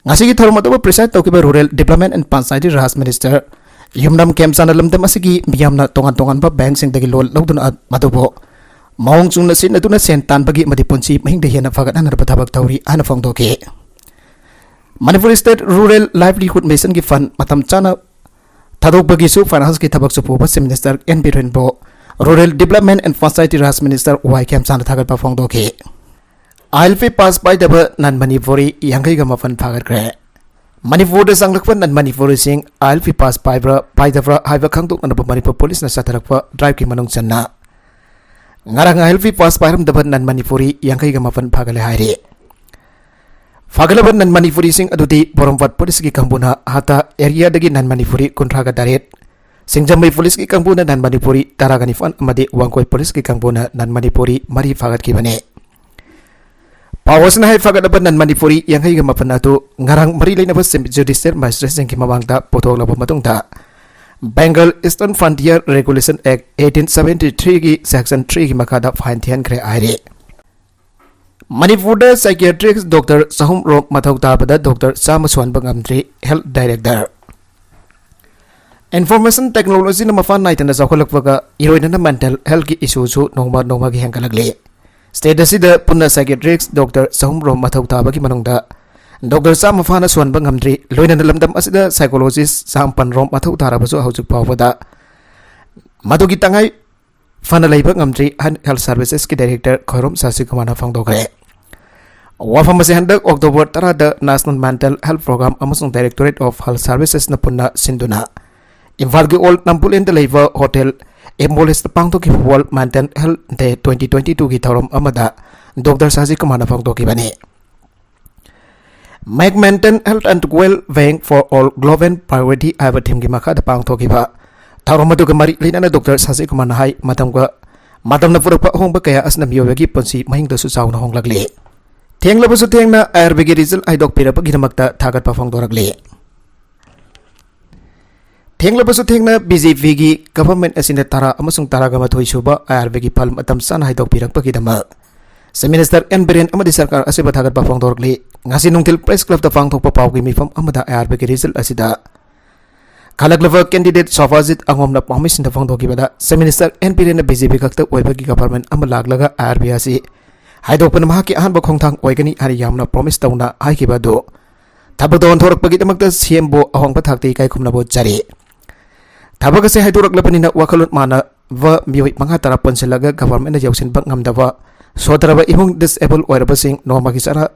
ꯉꯁꯤꯒꯤ ꯊꯧꯔꯝ ꯑꯗꯨꯕꯨ preside ꯇꯧꯈꯤꯕ Rural Development and Panchayati Raj Minister ꯌꯨꯝꯅꯥꯝ ꯈꯦꯝꯆꯥꯟꯅ ꯂꯝꯗꯝ ꯑꯁꯤꯒꯤ ꯃꯤꯌꯥꯝꯅ ꯇꯣꯉꯥꯟ ꯇꯣꯉꯥꯟꯕ bank ꯁꯤꯡꯗꯒꯤ loan ꯂꯧꯗꯨꯅ ꯃꯗꯨꯕꯨ ꯃꯑꯣꯡ ꯆꯨꯝꯅ ꯁꯤꯖꯤꯟꯅꯗꯨꯅ ꯁꯦꯟ ꯇꯥꯟꯕꯒꯤ ꯑꯃꯗꯤ ꯄꯨꯟꯁꯤ ꯃꯍꯤꯡꯗ ꯍꯦꯟꯅ ꯐꯒꯠꯍꯟꯅꯕ ꯊꯕꯛ ꯇꯧꯔꯤ ꯍꯥꯏꯅ ꯐꯣꯡꯗꯣꯛꯈꯤ꯫ Manipur State Rural Livelihood Mission ꯒꯤ fund ꯃꯇꯝ ꯆꯥꯅ ꯊꯥꯗꯣꯛꯄꯒꯤꯁꯨ finance ꯀꯤ ꯊꯕꯛꯁꯨ ꯄꯨꯕ Chief Minister N Birenꯕꯨ Rural Development and Panchayati Raj Minister ꯋꯥꯏ ꯈꯦꯝꯆꯥꯟꯅ ꯊꯥꯒꯠꯄ ꯐꯣꯡꯗꯣꯛꯈꯤ꯫ I L P pass ꯄꯥꯏꯗꯕ non Manipuri ꯌꯥꯡꯈꯩꯒ ꯃꯥꯄꯟ ꯐꯥꯒꯠꯈ꯭ꯔꯦ꯫ ꯃꯅꯤꯄꯨꯔꯗ ꯆꯪꯂꯛꯄ non Manipuriꯁꯤꯡ I L P pass ꯄꯥꯏꯕ꯭ꯔꯥ ꯄꯥꯏꯗꯕ꯭ꯔꯥ ꯍꯥꯏꯕ ꯈꯪꯗꯣꯛꯅꯅꯕ ꯃꯅꯤꯄꯨꯔ ꯄꯨꯂꯤꯁꯅ ꯆꯠꯊꯔꯛꯄ drive ꯀꯤ ꯃꯅꯨꯡ ꯆꯟꯅ ꯉꯔꯥꯡ I L P pass ꯄꯥꯏꯔꯝꯗꯕ non Manipuri ꯌꯥꯡꯈꯩꯒ ꯃꯥꯄꯟ ꯐꯥꯒꯠꯂꯦ ꯍꯥꯏꯔꯤ꯫ ꯐꯥꯒꯠꯂꯕ non Manipuriꯁꯤꯡ ꯑꯗꯨꯗꯤ ꯄꯣꯔꯣꯝꯄꯥꯠ ꯄꯨꯂꯤꯁꯀꯤ ꯀꯥꯡꯕꯨꯅ ꯍꯥꯇꯥ area ꯗꯒꯤ non Manipuri ꯀꯨꯟꯊ꯭ꯔꯥꯒ ꯇꯔꯦꯠ, ꯁꯤꯡꯖꯃꯩ ꯄꯨꯂꯤꯁꯀꯤ ꯀꯥꯡꯕꯨꯅ non Manipuri ꯇꯔꯥꯒ ꯅꯤꯄꯥꯟ ꯑꯃꯗꯤ ꯋꯥꯡꯒꯣꯏ ꯄꯨꯂꯤꯁꯀꯤ ꯀꯥꯡꯕꯨꯅ non Manipuri ꯃꯔꯤ ꯐꯥꯒꯠꯈꯤꯕꯅꯤ꯫ ꯄꯥꯎ ꯑꯁꯤꯅ ꯍꯥꯏ, ꯐꯥꯒꯠꯂꯕ non Manipuri ꯌꯥꯡꯈꯩꯒ ꯃꯥꯄꯟ ꯑꯗꯨ ꯉꯔꯥꯡ ꯃꯔꯤ ꯂꯩꯅꯕ ꯁꯤꯝ-, judicial magistrate ꯁꯤꯡꯒꯤ ꯃꯃꯥꯡꯗ ꯄꯨꯊꯣꯛꯂꯕ ꯃꯇꯨꯡꯗ Bengal Eastern Frontier Regulation Act eighteen seventy three ꯒꯤ section three ꯒꯤ ꯃꯈꯥꯗ fine ꯊꯤꯍꯟꯈ꯭ꯔꯦ ꯍꯥꯏꯔꯤ꯫ ꯃꯅꯤꯄꯨꯔꯗ psychiatrist doctor ꯆꯍꯨꯝ ꯔꯣꯝ ꯃꯊꯧ ꯇꯥꯕꯗ doctor ꯆꯥꯝꯃ ꯁꯨꯍꯟꯕ ꯉꯝꯗ꯭ꯔꯤ health director꯫ Information technology ꯅ ꯃꯄꯥꯟ ꯅꯥꯏꯗꯅ ꯆꯥꯎꯈꯠꯂꯛꯄꯒ ꯏꯔꯣꯏꯅꯅ mental health ꯀꯤ issue ꯁꯨ ꯅꯣꯡꯃ ꯅꯣꯡꯃꯒꯤ ꯍꯦꯟꯒꯠꯂꯛꯂꯤ꯫ State ꯑꯁꯤꯗ ꯄꯨꯟꯅ psychiatrist doctor ꯆꯍꯨꯝ ꯔꯣꯝ ꯃꯊꯧ ꯇꯥꯕꯒꯤ ꯃꯅꯨꯡꯗ doctor ꯆꯥꯝꯃ ꯐꯥꯅ ꯁꯨꯍꯟꯕ ꯉꯝꯗ꯭ꯔꯤ꯫ ꯂꯣꯏꯅꯅ ꯂꯝꯗꯝ ꯑꯁꯤꯗ psychologist ꯆꯥꯃꯥꯄꯟ ꯔꯣꯝ ꯃꯊꯧ ꯇꯥꯔꯕꯁꯨ ꯍꯧꯖꯤꯛ ꯐꯥꯎꯕꯗ ꯃꯗꯨꯒꯤ ꯇꯉꯥꯏ ꯐꯅ ꯂꯩꯕ ꯉꯝꯗ꯭ꯔꯤ ꯍꯥꯏꯅ health servicesꯀꯤ director ꯈꯣꯏꯔꯣꯝ ꯁꯥꯁꯤꯀꯨꯃꯥꯔꯅ ꯐꯣꯡꯗꯣꯛꯈ꯭ꯔꯦ꯫ ꯋꯥꯐꯝ ꯑꯁꯤ ꯍꯟꯗꯛ October ꯇꯔꯥꯗ National Mental Health Program ꯑꯃꯁꯨꯡ Directorate of Health Servicesꯅ ꯄꯨꯟꯅ ꯁꯤꯟꯗꯨꯅ ꯏꯝꯐꯥꯜꯒꯤ Old ꯅꯝꯕꯨꯂꯦꯟꯗ ꯂꯩꯕ hotel Embolistꯇ ꯄꯥꯡꯊꯣꯛꯈꯤꯕ World Mental Health Day twenty twenty twoꯒꯤ ꯊꯧꯔꯝ ꯑꯃꯗ doctor ꯁꯥꯁꯤꯀꯨꯃꯥꯔꯅ ꯐꯣꯡꯗꯣꯛꯈꯤꯕꯅꯤ꯫ Make mental health and well-being for all global priority ꯍꯥꯏꯕ themeꯒꯤ ꯃꯈꯥꯗ ꯄꯥꯡꯊꯣꯛꯈꯤꯕ ꯊꯧꯔꯝ ꯑꯗꯨꯒ ꯃꯔꯤ ꯂꯩꯅꯅ doctor ꯁꯥꯁꯤꯀꯨꯃꯥꯔꯅ ꯍꯥꯏ, ꯃꯇꯝꯒ ꯃꯇꯝꯅ ꯄꯨꯔꯛꯄ ꯑꯍꯣꯡꯕ ꯀꯌꯥ ꯑꯁꯤꯅ ꯃꯤꯑꯣꯏꯕꯒꯤ ꯄꯨꯟꯁꯤ ꯃꯍꯤꯡꯗꯁꯨ ꯆꯥꯎꯅ ꯍꯣꯡꯂꯛꯂꯤ꯫ ꯊꯦꯡꯂꯕꯁꯨ ꯊꯦꯡꯅ IRBꯒꯤ result ꯍꯥꯏꯗꯣꯛꯄꯤꯔꯛꯄꯒꯤꯗꯃꯛꯇ ꯊꯥꯒꯠꯄ ꯐꯣꯡꯗꯣꯔꯛꯂꯤ꯫ ꯊꯦꯡꯂꯕꯁꯨ ꯊꯦꯡꯅ BJPꯒꯤ government ꯑꯁꯤꯅ ꯇꯔꯥ ꯑꯃꯁꯨꯡ ꯇꯔꯥꯒ ꯃꯥꯊꯣꯏ ꯁꯨꯕ IRBꯒꯤ ꯐꯜ ꯃꯇꯝ ꯆꯥꯅ ꯍꯥꯏꯗꯣꯛꯄꯤꯔꯛꯄꯒꯤꯗꯃꯛ Chief Minister N ꯕꯤꯔꯦꯟ ꯑꯃꯗꯤ ꯁꯔꯀꯥꯔ ꯑꯁꯤꯕꯨ ꯊꯥꯒꯠꯄ ꯐꯣꯡꯗꯣꯔꯛꯂꯤ꯫ ꯉꯁꯤ ꯅꯨꯡꯊꯤꯜ Press Clubꯇ ꯄꯥꯡꯊꯣꯛꯄ ꯄꯥꯎꯒꯤ ꯃꯤꯐꯝ ꯑꯃꯗ IRBꯒꯤ result ꯑꯁꯤꯗ ꯈꯜꯂꯛꯂꯕ candidate ꯁꯣꯐꯥꯖꯤꯠ ꯑꯉꯣꯝꯅ ꯄꯥꯎꯃꯤꯁꯤꯡꯗ ꯐꯣꯡꯗꯣꯛꯈꯤꯕꯗ, Chief Minister N ꯕꯤꯔꯦꯟꯅ BJP ꯈꯛꯇ ꯑꯣꯏꯕꯒꯤ government ꯑꯃ ꯂꯥꯛꯂꯒ IRB ꯑꯁꯤ ꯍꯥꯏꯗꯣꯛꯄꯅ ꯃꯍꯥꯛꯀꯤ ꯑꯍꯥꯟꯕ ꯈꯣꯡꯊꯥꯡ ꯑꯣꯏꯒꯅꯤ ꯍꯥꯏꯅ ꯌꯥꯝꯅ promise ꯇꯧꯅ ꯍꯥꯏꯈꯤꯕ ꯑꯗꯨ ꯊꯕꯛꯇ ꯑꯣꯟꯊꯣꯔꯛꯄꯒꯤꯗꯃꯛꯇ CMꯕꯨ ꯑꯋꯥꯡꯕ ꯊꯥꯛꯇ ꯏꯀꯥꯏ ꯈꯨꯝꯅꯕ ꯎꯠꯆꯔꯤ꯫ ꯊꯕꯛ ꯑꯁꯤ ꯍꯥꯏꯗꯣꯔꯛꯂꯕꯅꯤꯅ ꯋꯥꯈꯜꯂꯣꯟ ꯃꯥꯟꯅꯕ ꯃꯤꯑꯣꯏ ꯃꯉꯥ ꯇꯔꯥ ꯄꯨꯟꯁꯤꯜꯂꯒ governmentꯅ ꯌꯧꯁꯤꯟꯕ ꯉꯝꯗꯕ, ꯁꯣꯠꯇ꯭ꯔꯕ ꯏꯃꯨꯡ, disable ꯑꯣꯏꯔꯕꯁꯤꯡ, ꯅꯣꯡꯃꯒꯤ ꯆꯔꯥ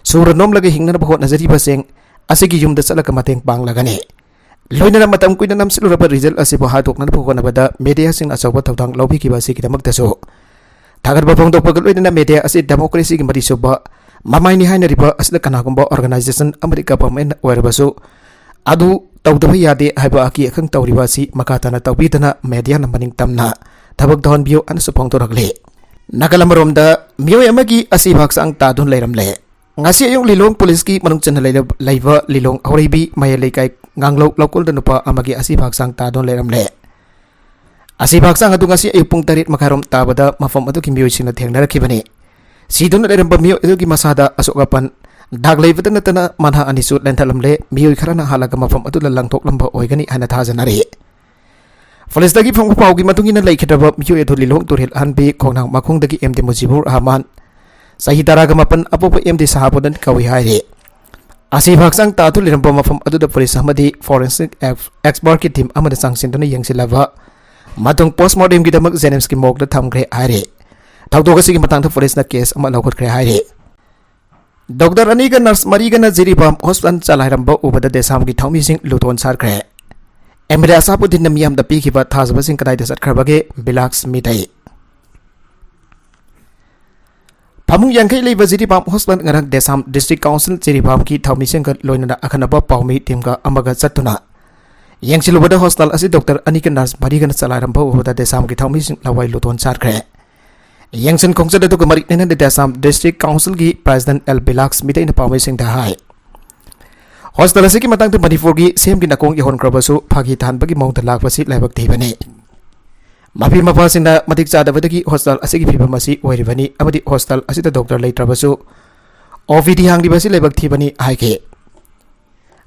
ꯁꯨꯔ ꯅꯣꯝꯂꯒ ꯍꯤꯡꯅꯅꯕ ꯍꯣꯠꯅꯖꯔꯤꯕꯁꯤꯡ ꯑꯁꯤꯒꯤ ꯌꯨꯝꯗ ꯆꯠꯂꯒ ꯃꯇꯦꯡ ꯄꯥꯡꯂꯒꯅꯤ꯫ ꯂꯣꯏꯅꯅ ꯃꯇꯝ ꯀꯨꯏꯅ ꯅꯝꯁꯤꯜꯂꯨꯔꯕ result ꯑꯁꯤꯕꯨ ꯍꯥꯗꯣꯛꯅꯅꯕ ꯍꯣꯠꯅꯕꯗ mediaꯁꯤꯡꯅ ꯑꯆꯧꯕ ꯊꯧꯗꯥꯡ ꯂꯧꯕꯤꯈꯤꯕ ꯑꯁꯤꯒꯤꯗꯃꯛꯇꯁꯨ ꯊꯥꯒꯠꯄ ꯐꯣꯡꯗꯣꯛꯄꯒ ꯂꯣꯏꯅꯅ media ꯑꯁꯤ democracyꯒꯤ ꯃꯔꯤ ꯁꯨꯕ ꯃꯃꯥꯏꯅꯤ ꯍꯥꯏꯅꯔꯤꯕ ꯑꯁꯤꯗ ꯀꯅꯥꯒꯨꯝꯕ organization ꯑꯃꯗꯤ government ꯑꯣꯏꯔꯕꯁꯨ ꯑꯗꯨ ꯇꯧꯗꯕ ꯌꯥꯗꯦ ꯍꯥꯏꯕ ꯑꯀꯤ ꯑꯈꯪ ꯇꯧꯔꯤꯕ ꯑꯁꯤ ꯃꯈꯥ ꯇꯥꯅ ꯇꯧꯕꯤꯗꯅ mediaꯅ ꯃꯅꯤꯡ ꯇꯝꯅ ꯊꯕꯛ ꯇꯧꯍꯟꯕꯤꯌꯨ ꯍꯥꯏꯅꯁꯨ ꯐꯣꯡꯗꯣꯔꯛꯂꯤ꯫ ꯅꯥꯀꯜ ꯑꯃꯔꯣꯝꯗ ꯃꯤꯑꯣꯏ ꯑꯃꯒꯤ ꯑꯁꯤꯕ ꯍꯛꯆꯥꯡ ꯇꯥꯗꯨꯅ ꯂꯩꯔꯝꯂꯦ꯫ ꯉꯁꯤ ꯑꯌꯨꯛ ꯂꯤꯂꯣꯡ ꯄꯨꯂꯤꯁꯀꯤ ꯃꯅꯨꯡ ꯆꯟꯅ ꯂꯩꯔ-, ꯂꯩꯕ ꯂꯤꯂꯣꯡ ꯍꯧꯔꯩꯕꯤ ꯃꯌꯥꯏ ꯂꯩꯀꯥꯏ ꯉꯥꯡꯂꯧ ꯂꯧꯀꯣꯜꯗ ꯅꯨꯄꯥ ꯑꯃꯒꯤ ꯑꯁꯤꯕ ꯍꯛꯆꯥꯡ ꯇꯥꯗꯨꯅ ꯂꯩꯔꯝꯂꯦ꯫ ꯑꯁꯤꯕ ꯍꯛꯆꯥꯡ ꯑꯗꯨ ꯉꯁꯤ ꯑꯌꯨꯛ ꯄꯨꯡ ꯇꯔꯦꯠ ꯃꯈꯥꯏꯔꯣꯝ ꯇꯥꯕꯗ ꯃꯐꯝ ꯑꯗꯨꯒꯤ ꯃꯤꯑꯣꯏꯁꯤꯡꯅ ꯊꯦꯡꯅꯔꯛꯈꯤꯕꯅꯤ꯫ ꯁꯤꯗꯨꯅ ꯂꯩꯔꯝꯕ ꯃꯤꯑꯣꯏ ꯑꯗꯨꯒꯤ ꯃꯁꯥꯗ ꯑꯁꯣꯛ ꯑꯄꯟ, ꯗꯥꯛ ꯂꯩꯕꯇ ꯅꯠꯇꯅ ꯃꯅꯥ ꯑꯅꯤꯁꯨ ꯂꯦꯟꯊꯠꯂꯝꯂꯦ꯫ ꯃꯤꯑꯣꯏ ꯈꯔꯅ ꯍꯥꯠꯂꯒ ꯃꯐꯝ ꯑꯗꯨꯗ ꯂꯪꯊꯣꯛꯂꯝꯕ ꯑꯣꯏꯒꯅꯤ ꯍꯥꯏꯅ ꯊꯥꯖꯅꯔꯤ꯫ ꯐꯣꯔꯦꯁꯇꯒꯤ ꯐꯪꯕ ꯄꯥꯎꯒꯤ ꯃꯇꯨꯡ ꯏꯟꯅ, ꯂꯩꯈꯤꯗ꯭ꯔꯕ ꯃꯤꯑꯣꯏ ꯑꯗꯨ ꯂꯤꯂꯣꯡ ꯇꯨꯔꯦꯜ ꯑꯍꯟꯕꯤ ꯈꯣꯡꯅꯥꯡ ꯃꯈꯣꯡꯗꯒꯤ ꯑꯦꯝ ꯗꯤ ꯃꯨꯖꯤꯕꯨꯔ ꯔꯍꯃꯥꯟ, ꯆꯍꯤ ꯇꯔꯥꯒ ꯃꯥꯄꯟ, ꯑꯄꯣꯛꯄ ꯑꯦꯝ ꯗꯤ ꯁꯍꯥꯕꯨꯗꯤꯟ ꯀꯧꯏ ꯍꯥꯏꯔꯤ꯫ ꯑꯁꯤꯕ ꯍꯛꯆꯥꯡ ꯇꯥꯗꯨꯅ ꯂꯩꯔꯝꯕ ꯃꯐꯝ ꯑꯗꯨꯗ ꯄꯨꯂꯤꯁ ꯑꯃꯗꯤ ꯐꯣꯔꯦꯟꯁꯤꯛ ꯑꯦꯛꯁ-, ꯑꯦꯛꯁꯄꯔꯠꯀꯤ ꯇꯤꯝ ꯑꯃꯅ ꯆꯪꯁꯤꯟꯗꯨꯅ ꯌꯦꯡꯁꯤꯜꯂꯕ ꯃꯇꯨꯡ ꯄꯣꯁꯃꯣꯔꯇꯦꯝꯒꯤꯗꯃꯛ ꯖꯦꯅꯤꯝꯁꯀꯤ ꯃꯣꯔꯒꯗ ꯊꯝꯈ꯭ꯔꯦ ꯍꯥꯏꯔꯤ꯫ ꯊꯧꯗꯣꯛ ꯑꯁꯤꯒꯤ ꯃꯇꯥꯡꯗ ꯄꯨꯂꯤꯁꯅ ꯀꯦꯁ ꯑꯃ ꯂꯧꯈꯠꯈ꯭ꯔꯦ ꯍꯥꯏꯔꯤ꯫ ꯗꯣꯛꯇꯔ ꯑꯅꯤꯒ ꯅꯔꯁ ꯃꯔꯤꯒꯅ ꯖꯤꯔꯤꯕꯥꯝ ꯍꯣꯁꯄꯤꯇꯥꯜ ꯆꯂꯥꯏꯔꯝꯕ ꯎꯕꯗ ꯗꯦꯁꯥꯝꯒꯤ ꯊꯧꯃꯤꯁꯤꯡ ꯂꯨꯇꯣꯟ ꯁꯥꯠꯈ꯭ꯔꯦ꯫ ꯑꯦꯝ ꯑꯦꯜ ꯑꯦ ꯑꯁꯥꯄꯨꯗꯤꯟꯅ ꯃꯤꯌꯥꯝꯗ ꯄꯤꯈꯤꯕ ꯊꯥꯖꯕꯁꯤꯡ ꯀꯗꯥꯏꯗ ꯆꯠꯈ꯭ꯔꯕꯒꯦ? ꯕꯤꯂꯥꯛꯁ ꯃꯤꯇꯩ꯫ ꯐꯃꯨꯡ ꯌꯥꯡꯈꯩ ꯂꯩꯕ ꯖꯤꯔꯤꯕꯥꯝ ꯍꯣꯁꯄꯤꯇꯥꯜ ꯉꯔꯥꯡ ꯗꯦꯁꯥꯝ ꯗꯤꯁꯇ꯭ꯔꯤꯛ ꯀꯥꯎꯟꯁꯤꯜ ꯖꯤꯔꯤꯕꯥꯝꯒꯤ ꯊꯧꯃꯤꯁꯤꯡꯒ ꯂꯣꯏꯅꯅ ꯑꯈꯟꯅꯕ ꯄꯥꯎꯃꯤ ꯇꯤꯝꯒ ꯑꯃꯒ ꯆꯠꯇꯨꯅ ꯌꯦꯡꯁꯤꯜꯂꯨꯕꯗ ꯍꯣꯁꯄꯤꯇꯥꯜ ꯑꯁꯤ ꯗꯣꯛꯇꯔ ꯑꯅꯤꯒ ꯅꯔꯁ ꯃꯔꯤꯒꯅ ꯆꯂꯥꯏꯔꯝꯕ ꯎꯕꯗ ꯗꯦꯁꯥꯝꯒꯤ ꯊꯧꯃꯤꯁꯤꯡ ꯂꯋꯥꯏ ꯂꯨꯇꯣꯟ ꯆꯥꯠꯈ꯭ꯔꯦ꯫ ꯌꯦꯡꯁꯤꯟ ꯈꯣꯡꯖꯤꯟ ꯑꯗꯨꯒ ꯃꯔꯤ ꯂꯩꯅꯅ ꯗꯦꯁꯥꯝ ꯗꯤꯁꯇ꯭ꯔꯤꯛ ꯀꯥꯎꯟꯁꯤꯜꯒꯤ ꯄ꯭ꯔꯦꯁꯤꯗꯦꯟꯠ ꯑꯦꯜ ꯕꯤꯂꯥꯛꯁ ꯃꯤꯇꯩꯅ ꯄꯥꯎꯃꯤꯁꯤꯡꯗ ꯍꯥꯏ, ꯍꯣꯁꯄꯤꯇꯥꯜ ꯑꯁꯤꯒꯤ ꯃꯇꯥꯡꯗ ꯃꯅꯤꯄꯨꯔꯒꯤ ꯁꯤ ꯑꯦꯝꯒꯤ ꯅꯥꯀꯣꯡ ꯌꯧꯍꯟꯈ꯭ꯔꯕꯁꯨ ꯐꯥꯒꯤ ꯇꯥꯍꯟꯕꯒꯤ ꯃꯑꯣꯡꯗ ꯂꯥꯛꯄꯁꯤ ꯂꯥꯏꯕꯛ ꯊꯤꯕꯅꯤ꯫ ꯃꯄꯤ ꯃꯄꯥꯁꯤꯡꯅ ꯃꯇꯤꯛ ꯆꯥꯗꯕꯗꯒꯤ ꯍꯣꯁꯄꯤꯇꯥꯜ ꯑꯁꯤꯒꯤ ꯐꯤꯕꯝ ꯑꯁꯤ ꯑꯣꯏꯔꯤꯕꯅꯤ ꯑꯃꯗꯤ ꯍꯣꯁꯄꯤꯇꯥꯜ ꯑꯁꯤꯗ ꯗꯣꯛꯇꯔ ꯂꯩꯇ꯭ꯔꯕꯁꯨ ꯑꯣ ꯄꯤ ꯗꯤ ꯍꯥꯡꯂꯤꯕ ꯑꯁꯤ ꯂꯥꯏꯕꯛ ꯊꯤꯕꯅꯤ ꯍꯥꯏꯈꯤ꯫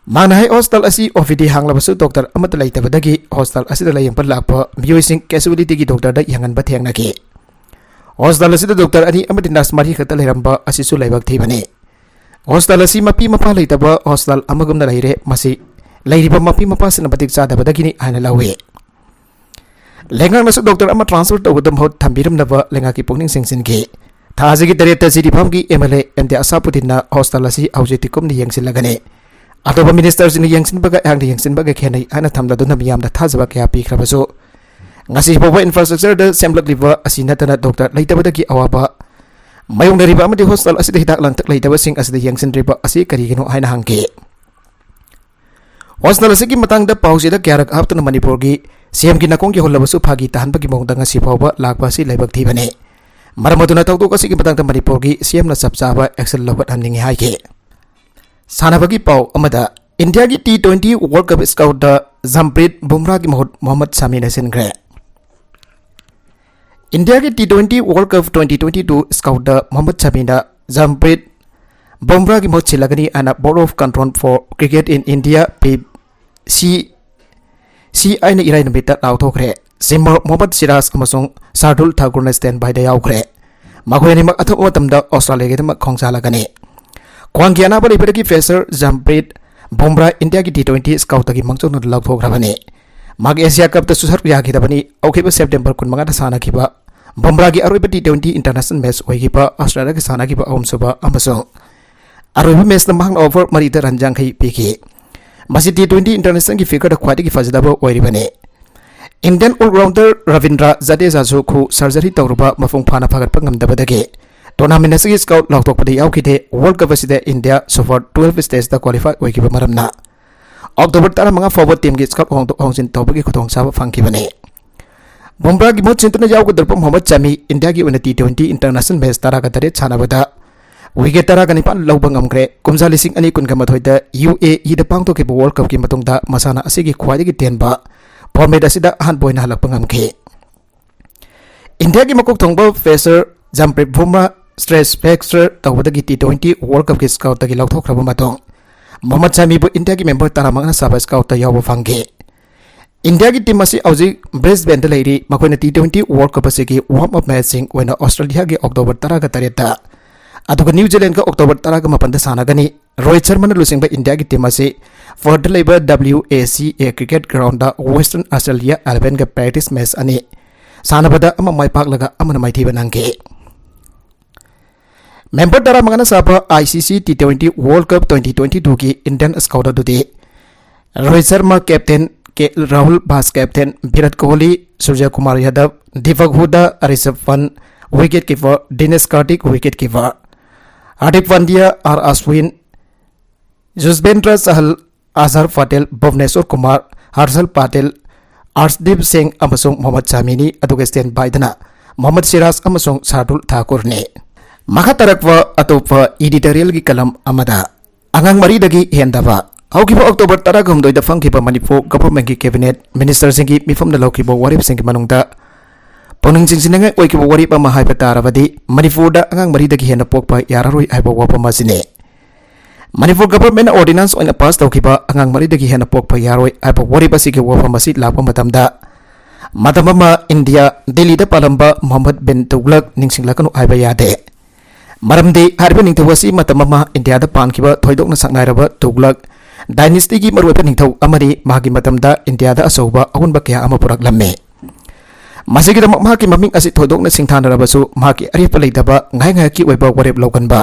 ꯃꯥꯅ ꯍꯥꯏ, ꯍꯣꯁꯄꯤꯇꯥꯜ ꯑꯁꯤ ꯑꯣ ꯄꯤ ꯗꯤ ꯍꯥꯡꯂꯕꯁꯨ ꯗꯣꯛꯇꯔ ꯑꯃꯠꯇ ꯂꯩꯇꯕꯗꯒꯤ ꯍꯣꯁꯄꯤꯇꯥꯜ ꯑꯁꯤꯗ ꯂꯥꯌꯦꯡꯕ ꯂꯥꯛꯄ ꯃꯤꯑꯣꯏꯁꯤꯡ ꯀꯦꯖꯨꯋꯦꯂꯤꯇꯤꯒꯤ ꯗꯣꯛꯇꯔꯗ ꯌꯦꯡꯍꯟꯕ ꯊꯦꯡꯅꯈꯤ꯫ ꯍꯣꯁꯄꯤꯇꯥꯜ ꯑꯁꯤꯗ ꯗꯣꯛꯇꯔ ꯑꯅꯤ ꯑꯃꯗꯤ ꯅꯔꯁ ꯃꯔꯤ ꯈꯛꯇ ꯂꯩꯔꯝꯕ ꯑꯁꯤꯁꯨ ꯂꯥꯏꯕꯛ ꯊꯤꯕꯅꯤ꯫ ꯍꯣꯁꯄꯤꯇꯥꯜ ꯑꯁꯤ ꯃꯄꯤ ꯃꯄꯥ ꯂꯩꯇꯕ ꯍꯣꯁꯄꯤꯇꯥꯜ ꯑꯃꯒꯨꯝꯅ ꯂꯩꯔꯦ꯫ ꯃꯁꯤ ꯂꯩꯔꯤꯕ ꯃꯄꯤ ꯃꯄꯥꯁꯤꯡꯅ ꯃꯇꯤꯛ ꯆꯥꯗꯕꯗꯒꯤꯅꯤ ꯍꯥꯏꯅ ꯂꯧꯏ꯫ ꯂꯩꯉꯥꯛꯅꯁꯨ ꯗꯣꯛꯇꯔ ꯑꯃ ꯇ꯭ꯔꯥꯟꯁꯐꯔ ꯇꯧꯕꯗ ꯃꯍꯨꯠ ꯊꯝꯕꯤꯔꯝꯅꯕ ꯂꯩꯉꯥꯛꯀꯤ ꯄꯨꯛꯅꯤꯡ ꯆꯤꯡꯁꯤꯟꯈꯤ꯫ ꯊꯥ ꯑꯁꯤꯒꯤ ꯇꯔꯦꯠꯇ ꯖꯤꯔꯤꯕꯥꯝꯒꯤ M L A M D ꯑꯁꯥꯄꯨꯗꯤꯟꯅ ꯍꯣꯁꯄꯤꯇꯥꯜ ꯑꯁꯤ ꯍꯧꯖꯤꯛꯇꯤ ꯀꯨꯞꯅ ꯌꯦꯡꯁꯤꯜꯂꯒꯅꯤ꯫ ꯑꯇꯣꯞꯄ ꯃꯤꯅꯤꯁꯇꯔꯁꯤꯡꯅ ꯌꯦꯡꯁꯤꯟꯕꯒ ꯑꯩꯍꯥꯛꯅ ꯌꯦꯡꯁꯤꯟꯕꯒ ꯈꯦꯠꯅꯩ ꯍꯥꯏꯅ ꯊꯝꯂꯗꯨꯅ ꯃꯤꯌꯥꯝꯗ ꯊꯥꯖꯕ ꯀꯌꯥ ꯄꯤꯈ꯭ꯔꯕꯁꯨ, ꯉꯁꯤ ꯐꯥꯎꯕ ꯏꯟꯐ꯭ꯔꯥꯁ꯭ꯇ꯭ꯔꯛꯆꯔꯗ ꯁꯦꯝꯂꯛꯂꯤꯕ ꯑꯁꯤ ꯅꯠꯇꯅ ꯗꯣꯛꯇꯔ ꯂꯩꯇꯕꯗꯒꯤ ꯑꯋꯥꯕ ꯃꯥꯌꯣꯛꯅꯔꯤꯕ ꯑꯃꯗꯤ ꯍꯣꯁꯄꯤꯇꯥꯜ ꯑꯁꯤꯗ ꯍꯤꯗꯥꯛ ꯂꯥꯡꯊꯛ ꯂꯩꯇꯕꯁꯤꯡ ꯑꯁꯤꯗ ꯌꯦꯡꯁꯤꯟꯗ꯭ꯔꯤꯕ ꯑꯁꯤ ꯀꯔꯤꯒꯤꯅꯣ ꯍꯥꯏꯅ ꯍꯪꯈꯤ꯫ ꯍꯣꯁꯄꯤꯇꯥꯜ ꯑꯁꯤꯒꯤ ꯃꯇꯥꯡꯗ ꯄꯥꯎꯆꯦꯗ ꯀꯌꯥꯔꯛ ꯍꯥꯞꯇꯨꯅ ꯃꯅꯤꯄꯨꯔꯒꯤ ꯁꯤ ꯑꯦꯝꯒꯤ ꯅꯥꯀꯣꯡ ꯌꯧꯍꯜꯂꯕꯁꯨ ꯐꯥꯒꯤ ꯇꯥꯍꯟꯕꯒꯤ ꯃꯑꯣꯡꯗ ꯉꯁꯤ ꯐꯥꯎꯕ ꯂꯥꯛꯄ ꯑꯁꯤ ꯂꯥꯏꯕꯛ ꯊꯤꯕꯅꯤ꯫ ꯃꯔꯝ ꯑꯗꯨꯅ ꯊꯧꯗꯣꯛ ꯑꯁꯤꯒꯤ ꯃꯇꯥꯡꯗ ꯃꯅꯤꯄꯨꯔꯒꯤ ꯁꯤ ꯑꯦꯝꯅ ꯆꯞ ꯆꯥꯕ ꯑꯦꯛꯁꯟ ꯂꯧꯈꯠꯍꯟꯅꯤꯡꯏ ꯍꯥꯏꯈꯤ꯫ ꯁꯥꯟꯅꯕꯒꯤ ꯄꯥꯎ ꯑꯃꯗ, ꯏꯟꯗꯤꯌꯥꯒꯤ ꯇꯤ ꯇ꯭ꯋꯦꯟꯇꯤ ꯋꯥꯔꯜ ꯀꯞ ꯁ꯭ꯀ꯭ꯋꯥꯗꯇ ꯖꯝꯄ꯭ꯔꯤꯠ ꯕꯨꯝꯔꯥꯒꯤ ꯃꯍꯨꯠ ꯃꯣꯍꯝꯃꯗ ꯁꯥꯃꯤꯅ ꯁꯤꯟꯈ꯭ꯔꯦ꯫ ꯏꯟꯗꯤꯌꯥꯒꯤ T twenty world cup twenty twenty two ꯁ꯭ꯀ꯭ꯋꯥꯗꯇ ꯃꯣꯍꯝꯃꯗ ꯁꯥꯃꯤꯅ ꯖꯝꯄ꯭ꯔꯤꯠ ꯕꯨꯝꯔꯥꯒꯤ ꯃꯍꯨꯠ ꯁꯤꯜꯂꯒꯅꯤ ꯍꯥꯏꯅ Board of Control for Cricket in India, ꯄꯤ ꯁꯤ, ꯁꯤ ꯑꯩꯅ ꯏꯔꯥꯏ ꯅꯨꯃꯤꯠꯇ ꯂꯥꯎꯊꯣꯛꯈ꯭ꯔꯦ꯫ ꯁꯤꯃꯔ ꯃꯣꯍꯝꯃꯗ ꯁꯤꯔꯥꯖ ꯑꯃꯁꯨꯡ ꯁꯥꯔꯗꯨꯜ ꯊꯥꯀꯨꯔꯅ ꯁ꯭ꯇꯦꯟ ꯕꯥꯏꯗ ꯌꯥꯎꯈ꯭ꯔꯦ꯫ ꯃꯈꯣꯏ ꯑꯅꯤꯃꯛ ꯑꯊꯨꯕ ꯃꯇꯝꯗ ꯑꯣꯁꯇ꯭ꯔꯦꯂꯤꯌꯥꯒꯤꯗꯃꯛ ꯈꯣꯡꯖꯥꯜꯂꯒꯅꯤ꯫ ꯈ꯭ꯋꯥꯡꯒꯤ ꯑꯅꯥꯕ ꯂꯩꯕꯗꯒꯤ ꯄꯦꯁꯔ ꯖꯝꯄ꯭ꯔꯤꯠ ꯕꯨꯝꯔꯥ ꯏꯟꯗꯤꯌꯥꯒꯤ ꯇꯤ ꯇ꯭ꯋꯦꯟꯇꯤ ꯁ꯭ꯀꯥꯎꯠꯇꯒꯤ ꯃꯥꯡꯖꯧꯅꯅ ꯂꯧꯊꯣꯛꯈ꯭ꯔꯕꯅꯤ꯫ ꯃꯍꯥꯛ ꯑꯦꯁꯤꯌꯥ ꯀꯞꯇꯁꯨ ꯁꯔꯨꯛ ꯌꯥꯈꯤꯗꯕꯅꯤ꯫ ꯍꯧꯈꯤꯕ ꯁꯦꯞꯇꯦꯝꯕꯔ ꯀꯨꯟꯃꯉꯥꯗ ꯁꯥꯟꯅꯈꯤꯕ ꯕꯨꯝꯔꯥꯒꯤ ꯑꯔꯣꯏꯕ ꯇꯤ ꯇ꯭ꯋꯦꯟꯇꯤ ꯏꯟꯇꯔꯅꯦꯁꯅꯦꯜ ꯃꯦꯆ ꯑꯣꯏꯈꯤꯕ ꯑꯣꯁꯇ꯭ꯔꯦꯂꯤꯌꯥꯒ ꯁꯥꯟꯅꯈꯤꯕ ꯑꯍꯨꯝꯁꯨꯕ ꯑꯃꯁꯨꯡ ꯑꯔꯣꯏꯕ ꯃꯦꯆꯇ ꯃꯍꯥꯛꯅ ꯑꯣꯚꯔ ꯃꯔꯤꯗ ꯔꯟ ꯌꯥꯡꯈꯩ ꯄꯤꯈꯤ꯫ ꯃꯁꯤ ꯇꯤ ꯇ꯭ꯋꯦꯟꯇꯤ ꯏꯟꯇꯔꯅꯦꯁꯅꯦꯜꯒꯤ ꯐꯤꯒꯔꯗ ꯈ꯭ꯋꯥꯏꯗꯒꯤ ꯐꯖꯗꯕ ꯑꯣꯏꯔꯤꯕꯅꯤ꯫ ꯏꯟꯗꯤꯌꯟ ꯑꯣꯜꯔꯥꯎꯟꯗꯔ ꯔꯕꯤꯟꯗ꯭ꯔ ꯖꯗꯦꯖꯥꯁꯨ ꯈꯨ ꯁꯔꯖꯔꯤ ꯇꯧꯔꯨꯕ ꯃꯄꯨꯡ ꯐꯥꯅ ꯐꯒꯠꯄ ꯉꯝꯗꯕꯗꯒꯤ ꯇꯣꯔꯅꯥꯃꯦꯟ ꯑꯁꯤꯒꯤ ꯁ꯭ꯀꯥꯎꯠ ꯂꯥꯎꯊꯣꯛꯄꯗ ꯌꯥꯎꯈꯤꯗꯦ꯫ ꯋꯥꯔꯜ ꯀꯞ ꯑꯁꯤꯗ ꯏꯟꯗꯤꯌꯥ ꯁꯨꯄꯔ ꯇ꯭ꯋꯦꯜꯐ ꯁ꯭ꯇꯦꯖꯇ ꯀ꯭ꯋꯥꯂꯤꯐꯥꯏ ꯑꯣꯏꯈꯤꯕ ꯃꯔꯝꯅ ꯑꯣꯛꯇꯣꯕꯔ ꯇꯔꯥꯃꯉꯥ ꯐꯥꯎꯕ ꯇꯤꯝꯒꯤ ꯁ꯭ꯀꯥꯎꯠ ꯍꯣꯡꯗꯣꯛ ꯍꯣꯡꯖꯤꯟ ꯇꯧꯕꯒꯤ ꯈꯨꯗꯣꯡꯆꯥꯕ ꯐꯪꯈꯤꯕꯅꯤ꯫ ꯕꯨꯝꯔꯥꯒꯤ ꯃꯍꯨꯠ ꯁꯤꯟꯗꯨꯅ ꯌꯥꯎꯒꯗꯧꯔꯤꯕ ꯃꯣꯍꯝꯃꯗ ꯁꯥꯃꯤ ꯏꯟꯗꯤꯌꯥꯒꯤ ꯑꯣꯏꯅ ꯇꯤ ꯇ꯭ꯋꯦꯟꯇꯤ ꯏꯟꯇꯔꯅꯦꯁꯅꯦꯜ ꯃꯦꯆ ꯇꯔꯥꯒ ꯇꯔꯦꯠ ꯁꯥꯟꯅꯕꯗ ꯋꯤꯀꯦꯠ ꯇꯔꯥꯒ ꯅꯤꯄꯥꯟ ꯂꯧꯕ ꯉꯝꯈ꯭ꯔꯦ꯫ ꯀꯨꯝꯖꯥ ꯂꯤꯁꯤꯡ ꯑꯅꯤ ꯀꯨꯟꯒ ꯃꯥꯊꯣꯏꯗ ꯌꯨ ꯑꯦ ꯏꯗ ꯄꯥꯡꯊꯣꯛꯈꯤꯕ ꯋꯥꯔꯜ ꯀꯞꯀꯤ ꯃꯇꯨꯡꯗ ꯃꯁꯥꯟꯅ ꯑꯁꯤꯒꯤ ꯈ꯭ꯋꯥꯏꯗꯒꯤ ꯇꯦꯟꯕ ꯐꯣꯔꯃꯦꯠ ꯑꯁꯤꯗ ꯑꯍꯥꯟꯕ ꯑꯣꯏꯅ ꯍꯜꯂꯛꯄ ꯉꯝꯈꯤ꯫ ꯏꯟꯗꯤꯌꯥꯒꯤ ꯃꯀꯣꯛ ꯊꯣꯡꯕ ꯄꯦꯁꯔ ꯖꯝꯄ꯭ꯔꯤꯠ ꯕꯨꯝꯔꯥ ꯁ꯭ꯇ꯭ꯔꯦꯁ ꯐ꯭ꯔꯦꯛꯆꯔ ꯇꯧꯕꯗꯒꯤ ꯇꯤ ꯇ꯭ꯋꯦꯟꯇꯤ ꯋꯥꯔꯜ ꯀꯞꯀꯤ ꯁ꯭ꯀꯥꯎꯠꯇꯒꯤ ꯂꯧꯊꯣꯛꯈ꯭ꯔꯕ ꯃꯇꯨꯡ ꯃꯣꯍꯝꯃꯗ ꯁꯥꯃꯤꯕꯨ ꯏꯟꯗꯤꯌꯥꯒꯤ ꯃꯦꯝꯕꯔ ꯇꯔꯥꯃꯉꯥꯅ ꯁꯥꯕ ꯁ꯭ꯀꯥꯎꯠꯇ ꯌꯥꯎꯕ ꯐꯪꯈꯤ꯫ ꯏꯟꯗꯤꯌꯥꯒꯤ ꯇꯤꯝ ꯑꯁꯤ ꯍꯧꯖꯤꯛ ꯕ꯭ꯔꯤꯁꯕꯦꯟꯗ ꯂꯩꯔꯤ꯫ ꯃꯈꯣꯏꯅ ꯇꯤ ꯇ꯭ꯋꯦꯟꯇꯤ ꯋꯥꯔꯜ ꯀꯞ ꯑꯁꯤꯒꯤ ꯋꯥꯔꯝ ꯑꯞ ꯃꯦꯆꯁꯤꯡ ꯑꯣꯏꯅ ꯑꯣꯁꯇ꯭ꯔꯦꯂꯤꯌꯥꯒꯤ ꯑꯣꯛꯇꯣꯕꯔ ꯇꯔꯥꯒ ꯇꯔꯦꯠꯇ, ꯑꯗꯨꯒ ꯅ꯭ꯌꯨ ꯖꯤꯂꯦꯟꯗꯒ ꯑꯣꯛꯇꯣꯕꯔ ꯇꯔꯥꯒ ꯃꯥꯄꯟꯗ ꯁꯥꯟꯅꯒꯅꯤ꯫ ꯔꯣꯍꯤꯠ ꯁꯔꯃꯅ ꯂꯨꯆꯤꯡꯕ ꯏꯟꯗꯤꯌꯥꯒꯤ ꯇꯤꯝ ꯑꯁꯤ ꯄꯔꯊꯇ ꯂꯩꯕ W A C A cricket ground western Australia ꯏꯂꯦꯚꯦꯟꯒ ꯄ꯭ꯔꯦꯛꯇꯤꯁ ꯃꯦꯆ ꯑꯅꯤ ꯁꯥꯟꯅꯕꯗ ꯑꯃ ꯃꯥꯏ ꯄꯥꯛꯂꯒ ꯑꯃꯅ ꯃꯥꯏꯊꯤꯕ ꯅꯪꯈꯤ꯫ ꯃꯦꯝꯕꯔ ꯇꯔꯥꯃꯉꯥꯅ ꯁꯥꯕ I C C T twenty world cup twenty twenty ꯇꯨꯒꯤ ꯏꯟꯗꯤꯌꯟ ꯁ꯭ꯀꯥꯎꯠ ꯑꯗꯨꯗꯤ Rohit Sharma captain, K Rahul vice captain, Virat Kohli, Suraj Kumar Yadav, Deepak Hooda, Rishabh Pant, wicket keeper, Dinesh Karthik, wicket keeper, Hardik Pandya, R Ashwin, Yuzvendra Chahal, Axar Patel, Bhuvneshwar Kumar, Harshal Patel, Arshdeep Singh ꯑꯃꯁꯨꯡ ꯃꯣꯍꯝꯃꯗ ꯁꯥꯃꯤꯅꯤ, ꯑꯗꯨꯒ ꯁ꯭ꯇꯦꯟ ꯕꯥꯏꯗꯅ ꯃꯣꯍꯝꯃꯗ ꯁꯤꯔꯥꯖ ꯑꯃꯁꯨꯡ ꯁꯥꯔꯗꯨꯜ ꯊꯥꯀꯨꯔꯅꯤ꯫ ꯃꯈꯥ ꯇꯥꯔꯛꯄ ꯑꯇꯣꯞꯄ ꯏꯗꯤꯇꯣꯔꯤꯌꯦꯜꯒꯤ ꯀꯂꯝ ꯑꯃꯗ, ꯑꯉꯥꯡ ꯃꯔꯤꯗꯒꯤ ꯍꯦꯟꯗꯕ꯫ ꯍꯧꯈꯤꯕ ꯑꯣꯛꯇꯣꯕꯔ ꯇꯔꯥꯒ ꯍꯨꯝꯗꯣꯏꯗ ꯐꯝꯈꯤꯕ ꯃꯅꯤꯄꯨꯔ ꯒꯚꯔꯟꯃꯦꯟꯠꯀꯤ ꯀꯦꯕꯤꯅꯦꯠ ꯃꯤꯅꯤꯁꯇꯔꯁꯤꯡꯒꯤ ꯃꯤꯐꯝꯗ ꯂꯧꯈꯤꯕ ꯋꯥꯔꯦꯞꯁꯤꯡꯒꯤ ꯃꯅꯨꯡꯗ ꯄꯨꯛꯅꯤꯡ ꯆꯤꯡꯁꯤꯟꯅꯤꯡꯉꯥꯏ ꯑꯣꯏꯈꯤꯕ ꯋꯥꯔꯦꯞ ꯑꯃ ꯍꯥꯏꯕ ꯇꯥꯔꯕꯗꯤ, ꯃꯅꯤꯄꯨꯔꯗ ꯑꯉꯥꯡ ꯃꯔꯤꯗꯒꯤ ꯍꯦꯟꯅ ꯄꯣꯛꯄ ꯌꯥꯔꯔꯣꯏ ꯍꯥꯏꯕ ꯋꯥꯐꯝ ꯑꯁꯤꯅꯤ꯫ ꯃꯅꯤꯄꯨꯔ ꯒꯚꯔꯟꯃꯦꯟꯠꯅ ꯑꯣꯔꯗꯤꯅꯥꯟꯁ ꯑꯣꯏꯅ ꯄꯥꯁ ꯇꯧꯈꯤꯕ "ꯑꯉꯥꯡ ꯃꯔꯤꯗꯒꯤ ꯍꯦꯟꯅ ꯄꯣꯛꯄ ꯌꯥꯔꯣꯏ" ꯍꯥꯏꯕ ꯋꯥꯔꯦꯞ ꯑꯁꯤꯒꯤ ꯋꯥꯐꯝ ꯑꯁꯤ ꯂꯥꯛꯄ ꯃꯇꯝꯗ, ꯃꯇꯝ ꯑꯃ ꯏꯟꯗꯤꯌꯥ, ꯗꯦꯜꯂꯤꯗ ꯄꯥꯜꯂꯝꯕ ꯃꯨꯍꯝꯃꯗ ꯕꯤꯟ ꯇꯨꯒꯂꯛ ꯅꯤꯡꯁꯤꯡꯂꯛꯀꯅꯨ ꯍꯥꯏꯕ ꯌꯥꯗꯦ꯫ ꯃꯔꯝꯗꯤ ꯍꯥꯏꯔꯤꯕ ꯅꯤꯡꯊꯧ ꯑꯁꯤ ꯃꯇꯝ ꯑꯃ ꯏꯟꯗꯤꯌꯥꯗ ꯄꯥꯟꯈꯤꯕ ꯊꯣꯏꯗꯣꯛꯅ ꯁꯛꯅꯥꯏꯔꯕ ꯇꯨꯒꯂꯛ ꯗꯥꯏꯅꯦꯁꯇꯤꯒꯤ ꯃꯔꯨꯑꯣꯏꯕ ꯅꯤꯡꯊꯧ ꯑꯃꯅꯤ꯫ ꯃꯍꯥꯛꯀꯤ ꯃꯇꯝꯗ ꯏꯟꯗꯤꯌꯥꯗ ꯑꯆꯧꯕ ꯑꯑꯣꯟꯕ ꯀꯌꯥ ꯑꯃ ꯄꯨꯔꯛꯂꯝꯃꯤ꯫ ꯃꯁꯤꯒꯤꯗꯃꯛ ꯃꯍꯥꯛꯀꯤ ꯃꯃꯤꯡ ꯑꯁꯤ ꯊꯣꯏꯗꯣꯛꯅ ꯁꯤꯡꯊꯥꯅꯔꯕꯁꯨ, ꯃꯍꯥꯛꯀꯤ ꯑꯔꯦꯞꯄ ꯂꯩꯇꯕ ꯉꯥꯏꯍꯥꯛ ꯉꯥꯏꯍꯥꯛꯀꯤ ꯑꯣꯏꯕ ꯋꯥꯔꯦꯞ ꯂꯧꯒꯟꯕ,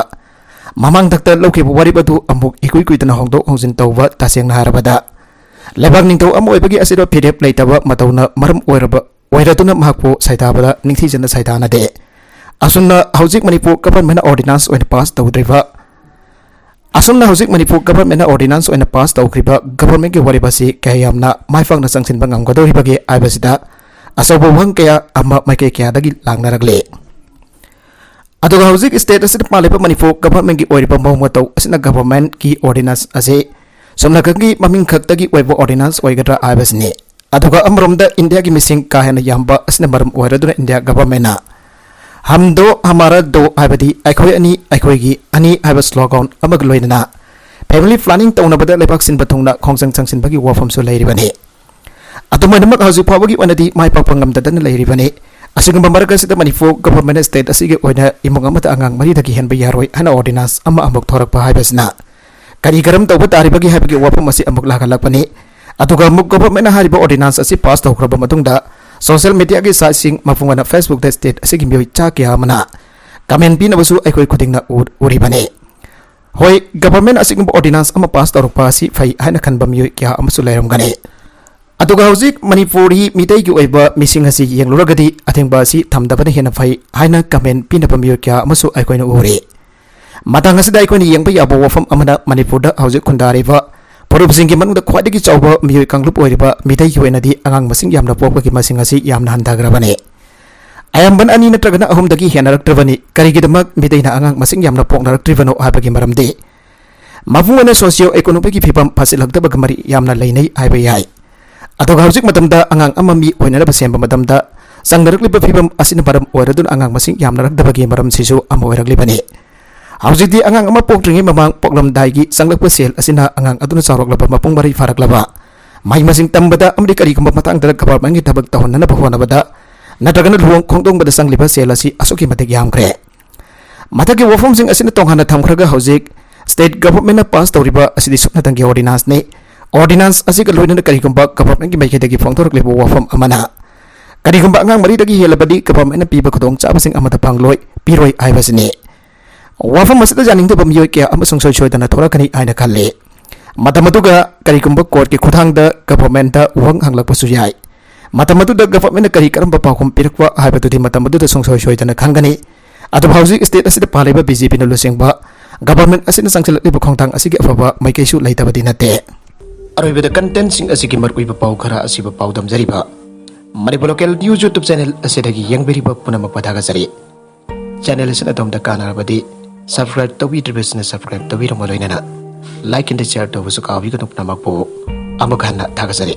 ꯃꯃꯥꯡ ꯊꯛꯇ ꯂꯧꯈꯤꯕ ꯋꯥꯔꯦꯞ ꯑꯗꯨ ꯑꯃꯨꯛ ꯏꯀꯨꯏ ꯀꯨꯏꯗꯅ ꯍꯣꯡꯗꯣꯛ ꯍꯣꯡꯖꯤꯟ ꯇꯧꯕ, ꯇꯁꯦꯡꯅ ꯍꯥꯏꯔꯕꯗ ꯂꯩꯕꯥꯛ ꯅꯤꯡꯊꯧ ꯑꯃ ꯑꯣꯏꯕꯒꯤ ꯑꯁꯤꯗ ꯐꯤꯔꯦꯞ ꯂꯩꯇꯕ ꯃꯇꯧꯅ ꯃꯔꯝ ꯑꯣꯏꯔꯕ, ꯑꯣꯏꯔꯗꯨꯅ ꯃꯍꯥꯛꯄꯨ ꯁꯩꯊꯥꯕꯗ ꯅꯤꯡꯊꯤꯖꯅ ꯁꯩꯊꯥꯅꯗꯦ꯫ ꯑꯁꯨꯝꯅ ꯍꯧꯖꯤꯛ ꯃꯅꯤꯄꯨꯔ ꯒꯚꯔꯟꯃꯦꯟꯠꯅ ꯑꯣꯔꯗꯤꯅꯥꯟꯁ ꯑꯣꯏꯅ ꯄꯥꯁ ꯇꯧꯗ꯭ꯔꯤꯕ, ꯑꯁꯨꯝꯅ ꯍꯧꯖꯤꯛ ꯃꯅꯤꯄꯨꯔ ꯒꯚꯔꯟꯃꯦꯟꯠꯅ ꯑꯣꯔꯗꯤꯅꯥꯟꯁ ꯑꯣꯏꯅ ꯄꯥꯁ ꯇꯧꯈ꯭ꯔꯤꯕ ꯒꯚꯔꯟꯃꯦꯟꯠꯀꯤ ꯋꯥꯔꯦꯞ ꯑꯁꯤ ꯀꯌꯥ ꯌꯥꯝꯅ ꯃꯥꯏ ꯄꯥꯛꯅ ꯆꯪꯁꯤꯟꯕ ꯉꯝꯒꯗꯧꯔꯤꯕꯒꯦ ꯍꯥꯏꯕꯁꯤꯗ ꯑꯆꯧꯕ ꯋꯥꯍꯪ ꯀꯌꯥ ꯑꯃ ꯃꯥꯏꯀꯩ ꯀꯌꯥꯗꯒꯤ ꯂꯥꯛꯅꯔꯛꯂꯤ꯫ ꯑꯗꯨꯒ ꯍꯧꯖꯤꯛ ꯁ꯭ꯇꯦꯠ ꯑꯁꯤꯗ ꯄꯥꯜꯂꯤꯕ ꯃꯅꯤꯄꯨꯔ ꯒꯚꯔꯟꯃꯦꯟꯠꯀꯤ ꯑꯣꯏꯔꯤꯕ ꯃꯑꯣꯡ ꯃꯇꯧ ꯑꯁꯤꯅ ꯒꯚꯔꯟꯃꯦꯟꯠꯀꯤ ꯑꯣꯔꯗꯤꯅꯥꯟꯁ ꯑꯁꯤ ꯁꯨꯞꯅꯈꯛꯀꯤ ꯃꯃꯤꯡ ꯈꯛꯇꯒꯤ ꯑꯣꯏꯕ ꯑꯣꯔꯗꯤꯅꯥꯟꯁ ꯑꯣꯏꯒꯗ꯭ꯔꯥ ꯍꯥꯏꯕꯁꯤꯅꯤ꯫ ꯑꯗꯨꯒ ꯑꯃꯔꯣꯝꯗ ꯏꯟꯗꯤꯌꯥꯒꯤ ꯃꯤꯁꯤꯡ ꯀꯥ ꯍꯦꯟꯅ ꯌꯥꯝꯕ ꯑꯁꯤꯅ ꯃꯔꯝ ꯑꯣꯏꯔꯗꯨꯅ ꯏꯟꯗꯤꯌꯥ ꯒꯚꯔꯟꯃꯦꯟꯠꯅ "ꯍꯝ ꯗꯣ ꯍꯃꯥꯔꯥ ꯗꯣ" ꯍꯥꯏꯕꯗꯤ "ꯑꯩꯈꯣꯏ ꯑꯅꯤ, ꯑꯩꯈꯣꯏꯒꯤ ꯑꯅꯤ" ꯍꯥꯏꯕ ꯁ꯭ꯂꯣꯒꯥꯟ ꯑꯃꯒ ꯂꯣꯏꯅꯅ ꯐꯦꯃꯤꯂꯤ ꯄ꯭ꯂꯥꯅꯤꯡ ꯇꯧꯅꯕꯗ ꯂꯩꯕꯥꯛ ꯁꯤꯟꯕ ꯊꯨꯡꯅ ꯈꯣꯡꯖꯪ ꯆꯪꯁꯤꯟꯕꯒꯤ ꯋꯥꯐꯝꯁꯨ ꯂꯩꯔꯤꯕꯅꯤ꯫ ꯑꯗꯨꯝ ꯑꯣꯏꯅꯃꯛ, ꯍꯧꯖꯤꯛ ꯐꯥꯎꯕꯒꯤ ꯑꯣꯏꯅꯗꯤ ꯃꯥꯏ ꯄꯥꯛꯄ ꯉꯝꯗꯗꯅ ꯂꯩꯔꯤꯕꯅꯤ꯫ ꯑꯁꯤꯒꯨꯝꯕ ꯃꯔꯛ ꯑꯁꯤꯗ ꯃꯅꯤꯄꯨꯔ ꯒꯚꯔꯟꯃꯦꯟꯠꯅ ꯁ꯭ꯇꯦꯠ ꯑꯁꯤꯒꯤ ꯑꯣꯏꯅ ꯏꯃꯨꯡ ꯑꯃꯗ ꯑꯉꯥꯡ ꯃꯔꯤꯗꯒꯤ ꯍꯦꯟꯕ ꯌꯥꯔꯣꯏ ꯍꯥꯏꯅ ꯑꯣꯔꯗꯤꯅꯥꯟꯁ ꯑꯃ ꯑꯃꯨꯛ ꯊꯣꯔꯛꯄ ꯍꯥꯏꯕꯁꯤꯅ ꯀꯔꯤ ꯀꯔꯝ ꯇꯧꯕ ꯇꯥꯔꯤꯕꯒꯦ ꯍꯥꯏꯕꯒꯤ ꯋꯥꯐꯝ ꯑꯁꯤ ꯑꯃꯨꯛ ꯂꯥꯛꯍꯜꯂꯛꯄꯅꯤ꯫ ꯑꯗꯨꯒ ꯑꯃꯨꯛ ꯒꯚꯔꯟꯃꯦꯟꯠꯅ ꯍꯥꯏꯔꯤꯕ ꯑꯣꯔꯗꯤꯅꯥꯟꯁ ꯑꯁꯤ ꯄꯥꯁ ꯇꯧꯈ꯭ꯔꯕ ꯃꯇꯨꯡꯗ ꯁꯣꯁꯤꯌꯦꯜ ꯃꯤꯗꯤꯌꯥꯒꯤ ꯁꯥꯏꯠꯁꯤꯡ, ꯃꯄꯨꯡ ꯑꯣꯏꯅ ꯐꯦꯁꯕꯨꯛꯇ ꯁ꯭ꯇꯦꯠ ꯑꯁꯤꯒꯤ ꯃꯤꯑꯣꯏ ꯆꯥ ꯀꯌꯥ ꯑꯃꯅ ꯀꯃꯦꯟ ꯄꯤꯅꯕꯁꯨ ꯑꯩꯈꯣꯏ ꯈꯨꯗꯤꯡꯅ ꯎ-, ꯎꯔꯤꯕꯅꯤ꯫ ꯍꯣꯏ, ꯒꯚꯔꯟꯃꯦꯟꯠ ꯑꯁꯤꯒꯨꯝꯕ ꯑꯣꯔꯗꯤꯅꯥꯟꯁ ꯑꯃ ꯄꯥꯁ ꯇꯧꯔꯛꯄ ꯑꯁꯤ ꯐꯩ ꯍꯥꯏꯅ ꯈꯟꯕ ꯃꯤꯑꯣꯏ ꯀꯌꯥ ꯑꯃꯁꯨ ꯂꯩꯔꯝꯒꯅꯤ꯫ ꯑꯗꯨꯒ ꯍꯧꯖꯤꯛ ꯃꯅꯤꯄꯨꯔꯤ ꯃꯤꯇꯩꯒꯤ ꯑꯣꯏꯕ ꯃꯤꯁꯤꯡ ꯑꯁꯤ ꯌꯦꯡꯂꯨꯔꯒꯗꯤ ꯑꯊꯤꯡꯕ ꯑꯁꯤ ꯊꯝꯗꯕꯅ ꯍꯦꯟꯅ ꯐꯩ ꯍꯥꯏꯅ ꯀꯃꯦꯟ ꯄꯤꯅꯕ ꯃꯤꯑꯣꯏ ꯀꯌꯥ ꯑꯃꯁꯨ ꯑꯩꯈꯣꯏꯅ ꯎꯔꯤ꯫ ꯃꯇꯥꯡ ꯑꯁꯤꯗ ꯑꯩꯈꯣꯏꯅ ꯌꯦꯡꯕ ꯌꯥꯕ ꯋꯥꯐꯝ ꯑꯃꯅ, ꯃꯅꯤꯄꯨꯔꯗ ꯍꯧꯖꯤꯛ ꯈꯨꯟꯗꯥꯔꯤꯕ ꯐꯨꯔꯨꯞꯁꯤꯡꯒꯤ ꯃꯅꯨꯡꯗ ꯈ꯭ꯋꯥꯏꯗꯒꯤ ꯆꯥꯎꯕ ꯃꯤꯑꯣꯏ ꯀꯥꯡꯂꯨꯞ ꯑꯣꯏꯔꯤꯕ ꯃꯤꯇꯩꯒꯤ ꯑꯣꯏꯅꯗꯤ ꯑꯉꯥꯡ ꯃꯁꯤꯡ ꯌꯥꯝꯅ ꯄꯣꯛꯄꯒꯤ ꯃꯁꯤꯡ ꯑꯁꯤ ꯌꯥꯝꯅ ꯍꯟꯊꯈ꯭ꯔꯕꯅꯤ꯫ ꯑꯌꯥꯝꯕꯅ ꯑꯅꯤ ꯅꯠꯇ꯭ꯔꯒꯅ ꯑꯍꯨꯝꯗꯒꯤ ꯍꯦꯟꯅꯔꯛꯇ꯭ꯔꯕꯅꯤ꯫ ꯀꯔꯤꯒꯤꯗꯃꯛ ꯃꯤꯇꯩꯅ ꯑꯉꯥꯡ ꯃꯁꯤꯡ ꯌꯥꯝꯅ ꯄꯣꯛꯅꯔꯛꯇ꯭ꯔꯤꯕꯅꯣ ꯍꯥꯏꯕꯒꯤ ꯃꯔꯝꯗꯤ ꯃꯄꯨꯡ ꯑꯣꯏꯅ ꯁꯣꯁꯤꯌꯣ ꯏꯀꯣꯅꯣꯃꯤꯛꯀꯤ ꯐꯤꯕꯝ ꯐꯠꯁꯤꯜꯂꯛꯇꯕꯒ ꯃꯔꯤ ꯌꯥꯝꯅ ꯂꯩꯅꯩ ꯍꯥꯏꯕ ꯌꯥꯏ꯫ ꯑꯗꯨꯒ ꯍꯧꯖꯤꯛ ꯃꯇꯝꯗ ꯑꯉꯥꯡ ꯑꯃ ꯃꯤ ꯑꯣꯏꯅꯅꯕ ꯁꯦꯝꯕ ꯃꯇꯝꯗ ꯆꯪꯅꯔꯛꯂꯤꯕ ꯐꯤꯕꯝ ꯑꯁꯤꯅ ꯃꯔꯝ ꯑꯣꯏꯔꯗꯨꯅ ꯑꯉꯥꯡ ꯃꯁꯤꯡ ꯌꯥꯝꯅꯔꯛꯇꯕꯒꯤ ꯃꯔꯝꯁꯤꯁꯨ ꯑꯃ ꯑꯣꯏꯔꯛꯂꯤꯕꯅꯤ꯫ ꯍꯧꯖꯤꯛꯇꯤ ꯑꯉꯥꯡ ꯑꯃ ꯄꯣꯛꯇ꯭ꯔꯤꯉꯩ ꯃꯃꯥꯡ ꯄꯣꯛꯂꯝꯗꯥꯏꯒꯤ ꯆꯪꯂꯛꯄ ꯁꯦꯜ ꯑꯁꯤꯅ ꯑꯉꯥꯡ ꯑꯗꯨꯅ ꯆꯥꯎꯔꯛꯂꯕ ꯃꯄꯨꯡ ꯃꯔꯩ ꯐꯥꯔꯛꯂꯕ, ꯃꯍꯩ ꯃꯁꯤꯡ ꯇꯝꯕꯗ ꯑꯃꯗꯤ ꯀꯔꯤꯒꯨꯝꯕ ꯃꯇꯥꯡꯗ ꯒꯚꯔꯟꯃꯦꯟꯠꯀꯤ ꯊꯕꯛ ꯇꯧꯍꯟꯅꯅꯕ ꯍꯣꯠꯅꯕꯗ ꯅꯠꯇ꯭ꯔꯒꯅ ꯂꯨꯍꯣꯡ ꯈꯣꯡꯗꯣꯡꯕꯗ ꯆꯪꯂꯤꯕ ꯁꯦꯜ ꯑꯁꯤ ꯑꯁꯨꯛꯀꯤ ꯃꯇꯤꯛ ꯌꯥꯝꯈ꯭ꯔꯦ꯫ ꯃꯊꯛꯀꯤ ꯋꯥꯐꯝꯁꯤꯡ ꯑꯁꯤꯅ ꯇꯣꯉꯥꯟꯅ ꯊꯝꯈ꯭ꯔꯒ ꯍꯧꯖꯤꯛ state governmentꯅ pass ꯇꯧꯔꯤꯕ ꯑꯁꯤꯗꯤ ꯁꯨꯞꯅꯇꯪꯒꯤ ordinanceꯅꯤ꯫ Ordinance ꯑꯁꯤꯒ ꯂꯣꯏꯅꯅ ꯀꯔꯤꯒꯨꯝꯕ ꯒꯚꯔꯟꯃꯦꯟꯠꯀꯤ ꯃꯥꯏꯀꯩꯗꯒꯤ ꯐꯣꯡꯗꯣꯔꯛꯂꯤꯕ ꯋꯥꯐꯝ ꯑꯃꯅ ꯀꯔꯤꯒꯨꯝꯕ ꯑꯉꯥꯡ ꯃꯔꯤꯗꯒꯤ ꯍꯦꯜꯂꯕꯗꯤ ꯒꯚꯔꯟꯃꯦꯟꯠꯅ ꯄꯤꯕ ꯈꯨꯗꯣꯡꯆꯥꯕꯁꯤꯡ ꯑꯃꯠꯇ ꯐꯪꯂꯣꯏ, ꯄꯤꯔꯣꯏ ꯍꯥꯏꯕꯁꯤꯅꯤ꯫ ꯋꯥꯐꯝ ꯑꯁꯤꯗ ꯌꯥꯅꯤꯡꯗꯕ ꯃꯤꯑꯣꯏ ꯀꯌꯥ ꯑꯃ ꯁꯨꯡꯁꯣꯏ ꯁꯣꯏꯗꯅ ꯊꯣꯔꯛꯀꯅꯤ ꯍꯥꯏꯅ ꯈꯜꯂꯤ꯫ ꯃꯇꯝ ꯑꯗꯨꯒ ꯀꯔꯤꯒꯨꯝꯕ courtꯀꯤ ꯈꯨꯠꯊꯥꯡꯗ ꯒꯚꯔꯟꯃꯦꯟꯠꯇ ꯋꯥꯍꯪ ꯍꯪꯂꯛꯄꯁꯨ ꯌꯥꯏ꯫ ꯃꯇꯝ ꯑꯗꯨꯗ ꯒꯚꯔꯟꯃꯦꯟꯠꯅ ꯀꯔꯤ ꯀꯔꯝꯕ ꯄꯥꯎꯈꯨꯝ ꯄꯤꯔꯛꯄ ꯍꯥꯏꯕꯗꯨꯗꯤ ꯃꯇꯝ ꯑꯗꯨꯗ ꯁꯨꯡꯁꯣꯏ ꯁꯣꯏꯗꯅ ꯈꯪꯒꯅꯤ꯫ ꯑꯗꯨꯕꯨ ꯍꯧꯖꯤꯛ state ꯑꯁꯤꯗ ꯄꯥꯜꯂꯤꯕ BJPꯅ ꯂꯨꯆꯤꯡꯕ ꯒꯚꯔꯟꯃꯦꯟꯠ ꯑꯁꯤꯅ ꯆꯪꯁꯤꯜꯂꯛꯂꯤꯕ ꯈꯣꯡꯊꯥꯡ ꯑꯁꯤꯒꯤ ꯑꯐꯕ ꯃꯥꯏꯀꯩꯁꯨ ꯂꯩꯇꯕꯗꯤ ꯅꯠꯇꯦ꯫ ꯑꯔꯣꯏꯕꯗ contentꯁꯤꯡ ꯑꯁꯤꯒꯤ ꯃꯔꯨꯑꯣꯏꯕ ꯄꯥꯎ ꯈꯔ ꯑꯁꯤꯕꯨ ꯄꯥꯎꯗꯝꯖꯔꯤꯕ Manipur Local News YouTube channel ꯑꯁꯤꯗꯒꯤ ꯌꯦꯡꯕꯤꯔꯤꯕ ꯄꯨꯝꯅꯃꯛꯄꯨ ꯊꯥꯒꯠꯆꯔꯤ꯫ Channel ꯑꯁꯤꯅ ꯑꯗꯣꯝꯗ ꯀꯥꯟꯅꯔꯕꯗꯤ subscribe ꯇꯧꯕꯤꯗ꯭ꯔꯤꯕꯁꯤꯡꯅ subscribe ꯇꯧꯕꯤꯔꯝꯕ ꯂꯣꯏꯅꯅ like and share ꯇꯧꯕꯁꯨ ꯀꯥꯎꯕꯤꯒꯅꯨ꯫ ꯄꯨꯝꯅꯃꯛꯄꯨ ꯑꯃꯨꯛ ꯍꯟꯅ ꯊꯥꯒꯠꯆꯔꯤ꯫